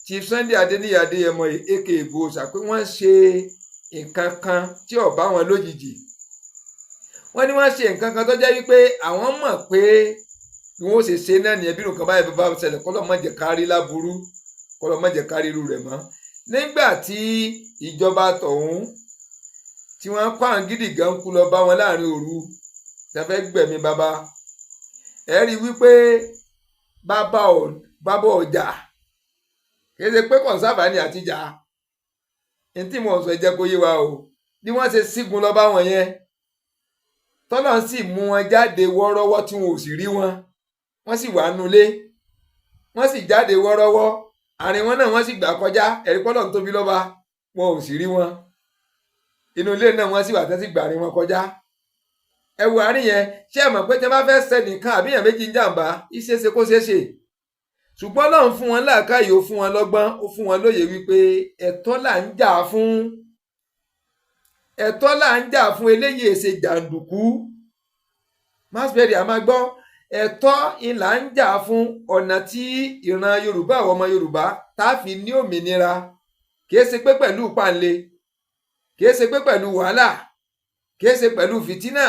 Chief Sunday Adéníyì Adéyẹmọ aka Ìgbòho ṣà pé wọ́n ṣe nǹkan kan tí ò bá wọn lójijì. Wọ́n ní wọ́n ṣe nǹkan kan tó jẹ́ wípé àwọn mọ̀ pé bí wọ́n ṣe ṣe náà nìyẹn. Bí nǹkan báyìí bá ṣẹlẹ̀, kọ́lọ́ má jẹ́ ká rí láburú, kọ́lọ́ má jẹ́ ká rí irú rẹ̀ mọ́. Nígbà tí ìjọba tọ̀hún tí wọ́n kó àwọn gidi gan kú lọ bá wọn láàrin òru tí wọ́n fẹ́ gbẹ̀mí bàbá, ẹ rí i wípé bàbá ọjà kì í ṣe pé kọ̀ǹsáfà ni àtijà ní tí mò ń sọ. Ẹ jẹ́ kó yé wa o. Bí wọ́n ṣe sígun lọ bá wọn yẹn, tọ́lọ́ sì mú wọn jáde wọ́ọ́rọ́wọ́, tí wọn ò sì rí wọn, wọ́n sì wà nulẹ̀, wọ́n sì jáde wọ́ọ́rọ́wọ́, àárín wọn náà wọ́n sì gbà kọjá. Ẹ̀rí pọ́lọ̀ ń tóbi lọ́ba, wọn ò sì rí wọn. Inú ilé náà wọ́n sì wà tẹ́sí gbà àárín wọn kọjá. Ẹ wo àárín yẹn, ṣé ẹ mọ̀ pé tí wọ́n bá fẹ́ sẹ́nìkan àbí èèyàn méjì ń jàǹbá, ìṣeéṣe kó ṣeé ṣe. Ṣùgbọ́n Ọlọ́run fún wọn láàkáyè, ó fún wọn lọ́gbọ́n, ó fún wọn lóye wípé ẹ̀tọ́ là ń jà fún, ẹ̀tọ́ là ń jà fún. Eléyìí èsè jàǹdùkú. Mass media máa gbọ́, ẹ̀tọ́ ìlà ń jà fún, ọ̀nà tí ìran Yorùbá, àwọn ọmọ Yorùbá, tá a fi ní òmìnira. Kìí ṣe pé pẹ̀lú pàǹlé, kìí ṣe pé pẹ̀lú wàhálà, kìí ṣe pẹ̀lú fìtínà,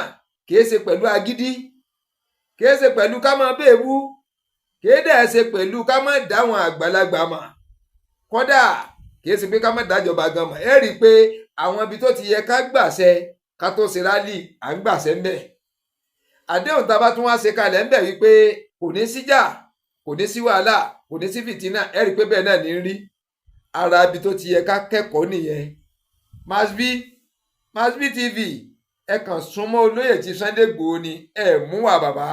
kìí ṣe pẹ̀lú agídí, kìí ṣe pẹ̀lú ká máa béèbú, kìí dẹ̀ ṣe pẹ̀lú ká má dáwọn àgbàlagbà mọ̀, kódà kìí ṣe pé ká má dájọba gan mọ̀. Ẹ rí i pé àwọn ibi tó ti yẹ ká gbàṣẹ ká tó ṣe rally, à ń gbàṣẹ ń bẹ̀. Àdéhùn tá a bá tún wá ṣe kalẹ̀ ń bẹ̀ wípé kò ní síjà, kò ní sí wàhálà, kò ní sí fìtínà, ẹ rí i pé bẹ́ẹ̀ náà ní rí. Ara ibi tó ti yẹ ká kẹ́kọ̀ọ́ nìyẹn. Masbi, Masbi TV, ẹ kàn súnmọ́ olóyè tí Sunday Igboho ni. Ẹ mú wà bàbá,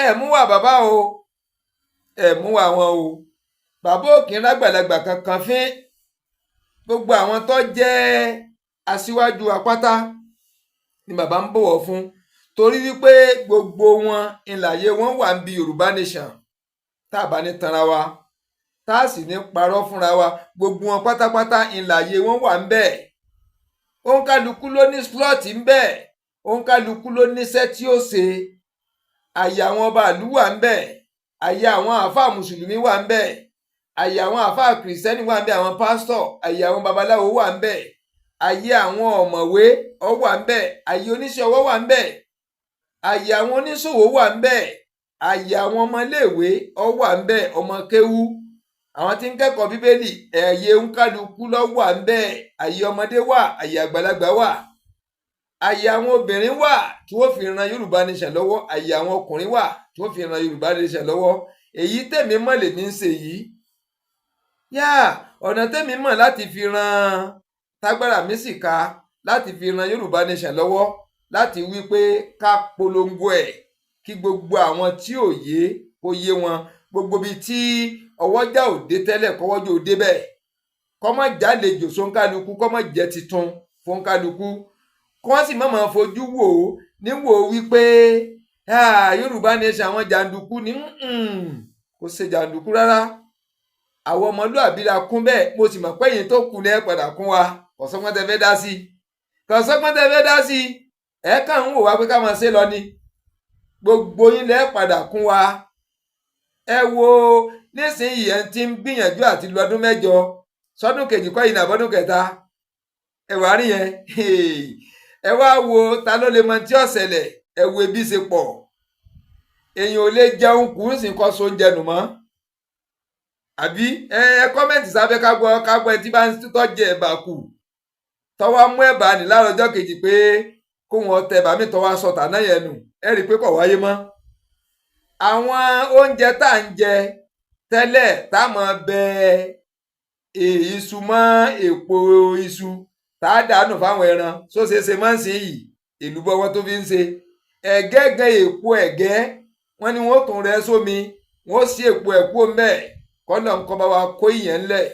ẹ mú wà bàbá o, ẹ mú wà wọn o. Bàbá òkè lágbàlagbà kankan fín gbogbo àwọn tó jẹ́ aṣíwájú apáta ni bàbá ń bọ̀wọ̀ fún, torí wípé gbogbo wọn ìlàyé wọn wà ń bi Yorùbá Nation. Tá a bá ní tanra wa, tá a sì ní parọ́ fúnra wa, gbogbo wọn pátápátá ìlàyé wọn wà ń bẹ̀. Òǹkàlùkù ló ní slot ń bẹ̀, òǹkàlùkù ló níṣẹ́ tí ó ṣe. Àyè àwọn ọba ìlú wà ń bẹ̀, àyè àwọn àáfàá mùsùlùmí wà ń bẹ̀, àyè àwọn àáfàá kìrìsìtẹ́nì wà ń bẹ̀, àwọn pásítọ̀, àyè àwọn babaláwo wà ń bẹ̀, àyè àwọn ọ̀mọ̀wé ó wà ń bẹ̀, àyè oníṣẹ́ ọwọ́ wà ń bẹ̀, àyè àwọn oníṣòwò wà ń bẹ̀, àyè àwọn ọmọléèwé ó wà ń bẹ̀, ọmọ kéwú, àwọn tí ń kẹ́kọ̀ọ́ Bíbélì, ẹ̀yẹ òǹkálukú ló wà ń bẹ̀. Àyè ọmọdé wà, àyè àgbàlagbà wà, àyè àwọn obìnrin wà tí wọ́n fi ran Yorùbá Nation lọ́wọ́, àyè àwọn ọkùnrin wà tí wọ́n fi ran Yorùbá Nation lọ́wọ́. Èyí tèmi mọ̀ lèmi ń ṣe yìí yá. Ọ̀nà tèmi mọ̀ láti fi ran, tágbára mi sì ká láti fi ran Yorùbá Nation lọ́wọ́, láti wí pé ká polongo ẹ̀ kí gbogbo àwọn tí ò yé kó yé wọn, gbogbo bíi tí ọwọ́jà ò dé tẹ́lẹ̀ kọ́wọ́jà ò dé bẹ́ẹ̀, kọ́mọ jálejò sóńkálukú, kọ́mọ jẹ́ titun fóńkálukú, kí wọ́n sì má máa fojú wò ó níwò wípé Yorùbá Nation, àwọn jàǹdùkú ní. Kò ṣe jàǹdùkú rárá. Àwọn ọmọlúàbí la kún bẹ́ẹ̀. Mo sì mọ̀ pé ẹ̀yin tó kù ní ẹ̀ padà kún wa. Kò sọ́gbọ́n tẹ fẹ́ dá sí i, kò sọ́gbọ́n tẹ fẹ́ dá sí i. Ẹ̀ kàn ń wò wá pé ká máa ṣe lọ ni. Gbogbo yín lẹ́ padà kún wa. Ẹ wo nísìnyí, ẹ̀ ń ti ń gbìyànjú àti lu ọdún 8 sọdún kejì kọ́ yìí ní àbọ̀dún kẹta. Ẹ wàá rí yẹn, ẹ wá wo ta ló lè mọ tí ó ṣẹlẹ̀. Ẹ wo ebi ṣe pọ̀, èèyàn ò lè jẹun kù ń sìn kọ́ sóúnjẹ nù mọ́. Àbí ẹ comment sábẹ́ ká gbọ́, ká gbọ́. Ẹ tí bá ń tọ́jú ẹ̀bà kù, tọ́wọ́ mú ẹ̀bà ní láàárọ̀ ọjọ́ kejì pé kó wọn tẹ ẹ̀bà mi, tọ́wọ́ aṣọ tàná yẹn nù, ẹ rí i pé kò wáyé mọ́. Àwọn oúnjẹ tá à ń jẹ tẹ́lẹ̀, tá a máa bẹ iṣu mọ́ èpo iṣu, tá a dànù fáwọn ẹran, sóṣeṣe máa ń sìn yìí, èlùbọ́ wọn tó fi ń ṣe ẹ̀gẹ́ gan, èpo ẹ̀gẹ́ wọ́n ní wọ́n tún rẹ́ sómi, wọ́n sì èpo ẹ̀kú mbẹ́. Kọ́lọ̀ ń kọ́ bá wa kó ìyẹn ńlẹ̀,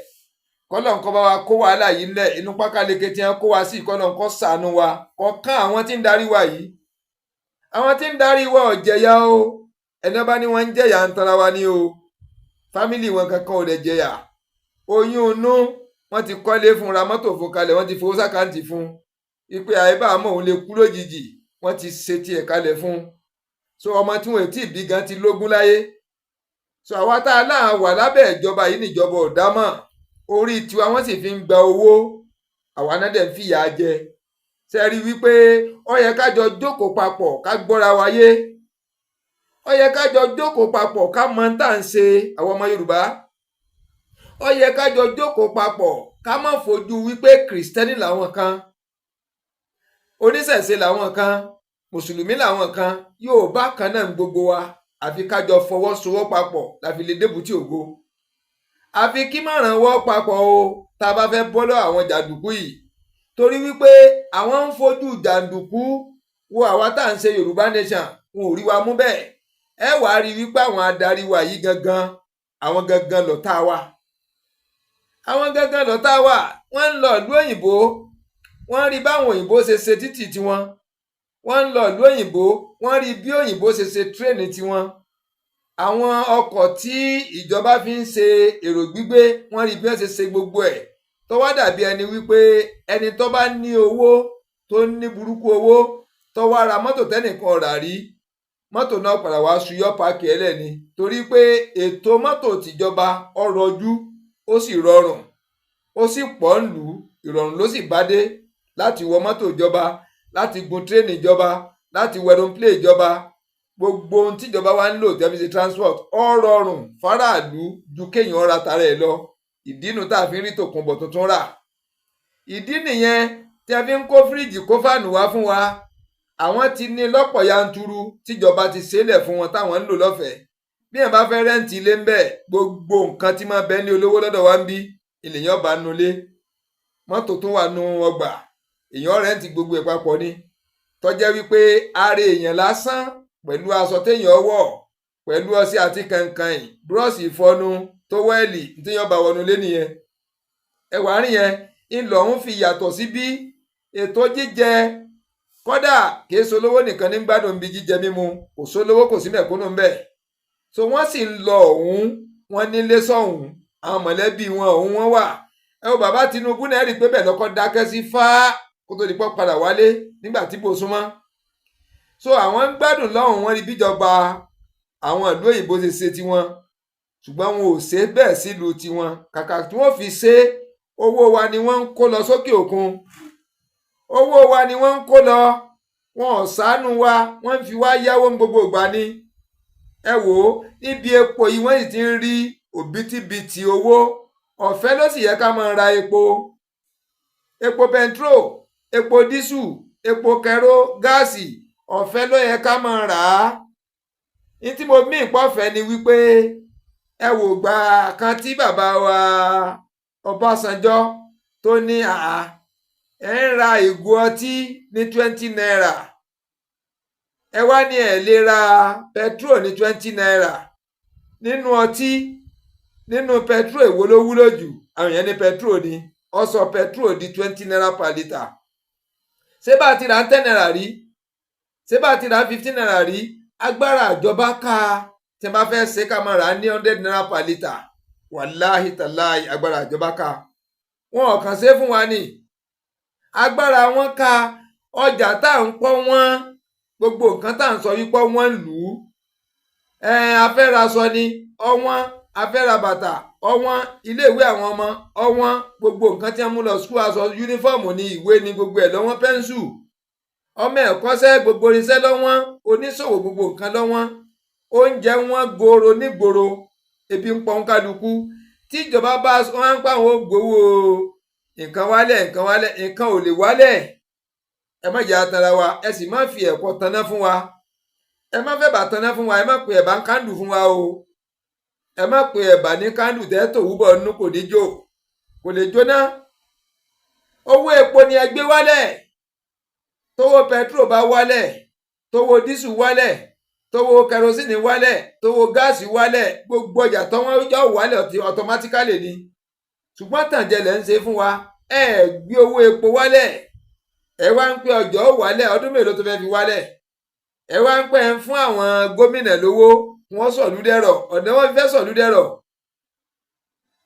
kọ́lọ̀ ń kọ́ bá wa kó wàhálà yìí ńlẹ̀, inú pákáleke tí wọ́n kó wa sí. Kọ́lọ̀ ń kọ́ ṣàánú wa kọ̀ọ̀kan. Àwọn tí ń darí wa yìí, àwọn tí ń darí wa ò jẹ̀yà o. Ẹni bá ní wọ́n ń jẹ̀yà, ń tanra wa ní o. Family wọn kankan ò dẹ̀ jẹ̀yà. Oyún inú, wọ́n ti kọ́lé fún, ra mọ́tò fún kalẹ̀, wọ́n ti fowó s'account fún ipe àìbá àmọ́ òun lè kú lójijì, wọ́n ti ṣe tiẹ̀ kalẹ̀ fún. So ọmọ tí wọn ò tí ì bí gan ti lógún láyé. So àwa tá a láà wà lábẹ́ ìjọba yìí, níjọba ò dámọ̀ orí tiwa, wọ́n sì fi ń gba owó, àwa náà dẹ̀ ń fìyà jẹ. Ṣe rí wípé ó yẹ ká jọ jókòó papọ̀, ká gbọ́ra wa yé? Ó yẹ ká jọ jókòó papọ̀, ká mọ tá à ń ṣe àwọn ọmọ Yorùbá. Ó yẹ ká jọ jókòó papọ̀, ká má fojú wípé kìrìsìtẹ́nì làwọn kan, oníṣẹ̀ṣe làwọn kan, mùsùlùmí làwọn kan. Yorùbá kan náà ń gbogbo wa. Àfi ká jọ fọwọ́sowọ́ papọ̀ la fi lè débùtì ògo. Àfi kí mọ̀ràn wọ́ papọ̀ o, tá a bá fẹ́ bọ́ lọ́wọ́ àwọn jàǹdùkú yìí, torí wípé àwọn ń fojú jàǹdùkú wo àwa tá à ń ṣe Yorùbá Nation, wọn ò rí wa mú bẹ́ẹ̀. Ẹ wàá rí wípé àwọn adarí wa yìí gangan, àwọn gangan lọ̀tá wa, àwọn gangan lọ̀tá wa. Wọ́n ń lọ ìlú òyìnbó, wọ́n rí báwọn òyìnbó ṣe ṣe títì tiwọn. Wọ́n ń lọ ìlú òyìnbó, wọ́n rí bí òyìnbó ṣe ṣe train tiwọn. Àwọn ọkọ̀ tí ìjọba fi ń ṣe èrò gbígbé, wọ́n rí bí wọ́n ṣe ṣe gbogbo ẹ̀, tó wá dàbí ẹni wípé ẹni tó bá ní owó, tó ní burúkú owó, tó wá ra mọ́tò tẹ́nìkan rà rí, mọ́tò náà padà wá ṣuyọ́ páàkì ẹlẹ́ni, torí pé ètò mọ́tò tìjọba ó rọjú, ó sì rọrùn, ó sì pọ̀ ń lù ú. Ìrọ̀rùn ló sì bá dé láti wọ mọ́tò ìjọba, láti gun train ìjọba, láti wọ aeroplane ìjọba. Gbogbo ohun tíjọba wa ń lò tí wọ́n fi ṣe transport, ó rọrùn fáráàlú ju kéèyàn ra tara ẹ̀ lọ. Ìdínú tá a fi ń rí tòkunbọ̀ tuntun rà, ìdí nìyẹn tí a fi ń kó fíríjì, kó fáànù wá fún wa. Àwọn ti ní lọ́pọ̀ yanturu tíjọba ti ṣẹlẹ̀ fún wọn táwọn ń lò lọ́fẹ̀ẹ́. Bí ẹ̀ bá fẹ́ rent ilé ń bẹ̀, gbogbo nǹkan tí máa bẹ ní olówó lọ́dọ̀ wa ń bí ènìyàn bá nulẹ̀, mọ́tò tó wà nù ọgbà, èèyàn rent gbogbo ẹ̀ papọ̀ ni. Tó jẹ́ wípé ara èèyàn lásán, pẹ̀lú aṣọ téèyàn wọ̀, pẹ̀lú ọṣẹ àti kànkàn, búrọ́ọ̀ṣì ìfọnu, towel, téèyàn bá wọnú lé nìyẹn. Ẹwà rìn yẹn ńlọ ń fi yàtọ̀ sí bí ètò jíjẹ. Kódà kìí ṣolówó nìkan ní gbádùn bí jíjẹ mímu, kò sólówó, kò sí mẹ̀kúnnù ń bẹ̀. So wọ́n sì ń lọ ọ̀hún, wọ́n nílé sọ̀hún, àwọn mọ̀lẹ́bí wọn ọ̀hún wọ́n wà. Ẹ wo bàbá Tinubu náà, rí i pé bẹ́ẹ̀ lọ́kọ́ dákẹ́ sí fáá kó tó di pọ́ padà wálé nígbà tí bò súnmọ́. So àwọn ń gbádùn lọ́hùn, wọ́n rí bíjọba àwọn ìlú òyìnbó ṣe ṣe tiwọn, ṣùgbọ́n wọn ò ṣe bẹ́ẹ̀ sílùú tiwọn. Kàkà tí wọ́n fi ṣe, owó wa ni wọ́n ń kó lọ sókè òkun, owó wa ni wọ́n ń kó lọ. Wọn ò ṣàánú wa, wọ́n ń fi wá yáwó ní gbogbo ìgbà ni. Ẹ wò ó, níbi epo yìí, wọ́n sì ti ń rí òbítíbitì owó. Ọ̀fẹ́ ló sì yẹ ká máa ra epo, epo petrol, epo diesel, epo kẹró, gáàsì, ọ̀fẹ́ ló yẹ ká máa rà á. Ní tí mo mí ìpọ́fẹ́ ni wípé, ẹ wò gbà kan tí bàbá wa Ọbásanjọ́ tó ní àá ẹ ń ra ìgò ọtí ní ₦20, ẹ wá ní ẹ lè ra petrol ní ₦20. Nínú ọtí, nínú petrol, èwo ló wúlò jù? Àwọn èèyàn ní petrol ni. Ó sọ petrol di ₦20 per litre. Ṣé bá a ti rà ń ₦10 rí? Ṣé bá a ti rà ń ₦15 rí? Agbára ìjọba ká. Tí a bá fẹ́ ṣe ká máa rà á ní ₦100 per litre, wàláhì tàláhì, agbára ìjọba ká. Wọn ò kàn ṣe fún wa ní agbára wọn ká. Ọjà tá à ń pọ́ wọ́n, gbogbo nǹkan tá à ń sọ wípé wọ́n ń lù ú. Ẹ a fẹ́ ra aṣọ ni ọ̀wọ́n, a fẹ́ ra bàtà ọ̀wọ́n, iléèwé àwọn ọmọ ọ̀wọ́n, gbogbo nǹkan tí wọ́n mú lọ school, aṣọ uniform ní, ìwé ní, gbogbo ẹ̀ lọ́wọ́n, pencil, ọmọ ẹ̀kọ́ṣẹ́, gbogbo irinṣẹ́ lọ́wọ́n, oníṣòwò, gbogbo nǹkan lọ́wọ́n, oúnjẹ wọn goro nígboro, ebi ń pọ́n kálukú. Tíjọba bá wọn ń pa àwọn gbowó nǹkan wálẹ̀, nǹkan wálẹ̀, nǹkan ò lè wálẹ̀. Ẹ má jẹ́ atara wa, ẹ sì má fi ẹ̀kọ́ taná fún wa, ẹ má fẹ́ bà taná fún wa, ẹ má pe ẹ̀bà ń candle fún wa o. Ẹ má pe ẹ̀bà ní candle tẹ́ tò wúbọ̀ nínú, kò ní jó, kò lè jóná. Owó epo ni ẹ gbé wálẹ̀. Tówó petrol bá wálẹ̀, tówó diesel wálẹ̀, tówó kerosene wálẹ̀, tówó gáàsì wálẹ̀, gbogbo ọjà tó wọ́n yọ wálẹ̀ automatically ni. Ṣùgbọ́n tàǹjẹ̀ lẹ́ ń ṣe fún wa. Ẹ gbé owó epo wálẹ̀, ẹ wá ń pé ọjọ́ wálẹ̀. Ọdún mélòó tó fẹ́ fi wálẹ̀? Ẹ wá ń pẹ́ ń fún àwọn gómìnà lówó, wọ́n sọ̀lú dẹ̀rọ̀. Ọ̀nà wọn fi fẹ́ sọ̀lú dẹ̀rọ̀,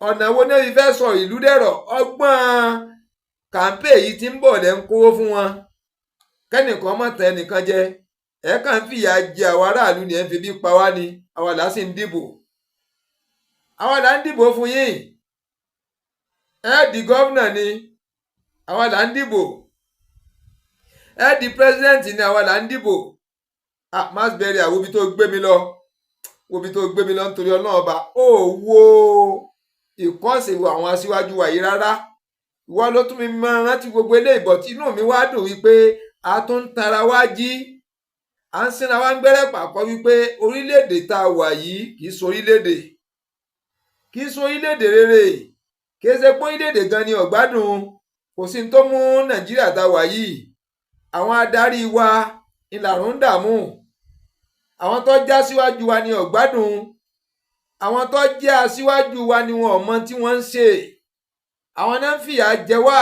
ọ̀nà wo náà fi fẹ́ sọ ìlú dẹ̀rọ̀? Ọgbọ́n campaign yìí ti ń bọ̀ lẹ́ ń kówó fún wọn, kẹ́nìkan má tẹ ẹnìkan jẹ. Ẹ kàn ń fìyà jẹ àwọn aráàlú ni, ẹ ń fi bí pa wá ni. Àwa là sì ń dìbò, àwa là ń dìbò fún yín. Ẹ di governor ni, àwa là ń dìbò. Ẹ di president ni, àwa là ń dìbò. Ah, mass burial, wo ibi tó gbé mi lọ, wo ibi tó gbé mi lọ, nítorí Ọlọ́run Ọba. Ó wo ìkọ́sẹ̀ àwọn aṣíwájú wa yìí rárá. Ìwọ ló tún mi máa rántí gbogbo eléyìí bọ̀ tí inú mi wá dùn wípé a tún ń tara wá jí, à ń sinra wá ń gbẹ́rẹ́ pàkọ́ wípé orílẹ̀-èdè tá a wà yìí kì í so orílẹ̀-èdè, kì í so orílẹ̀-èdè rere. Kì í ṣe pé orílẹ̀-èdè gan ni ọ̀gbádùn, kò sí ní tó mú Nàìjíríà tá a wà yìí. Àwọn adarí wa ìlàrún ń dààmú, àwọn tó já síwájú wa ni ọ̀gbádùn, àwọn tó jẹ́ aṣíwájú wa ni wọn ò mọ tí wọ́n ń ṣe. Àwọn náà ń fìyà jẹ wá,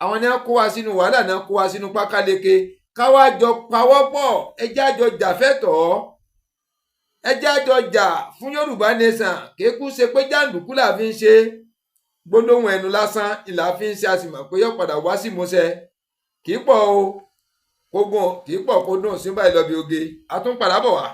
àwọn náà kó wa sínú wàhálà, náà kó wa sínú pákáleke. Káwá jọ pawọ́pọ̀, ẹjẹ́ àjọ jàfẹ́tọ̀ọ́. Ẹ jẹ́ àjọ jà fún Yorùbá Nation. Kéékù ṣe pé jàǹdùkú là fi ń ṣe, gbólóhùn ẹnu lásán ìlà fi ń ṣe. A sì mọ̀ pé yóò padà wá sí ìmúṣẹ. Kì í pọ̀ o, kó gùn, kì í pọ̀ kó dùn sí báyìí lọ bí oge. A tún padà bọ̀ wá.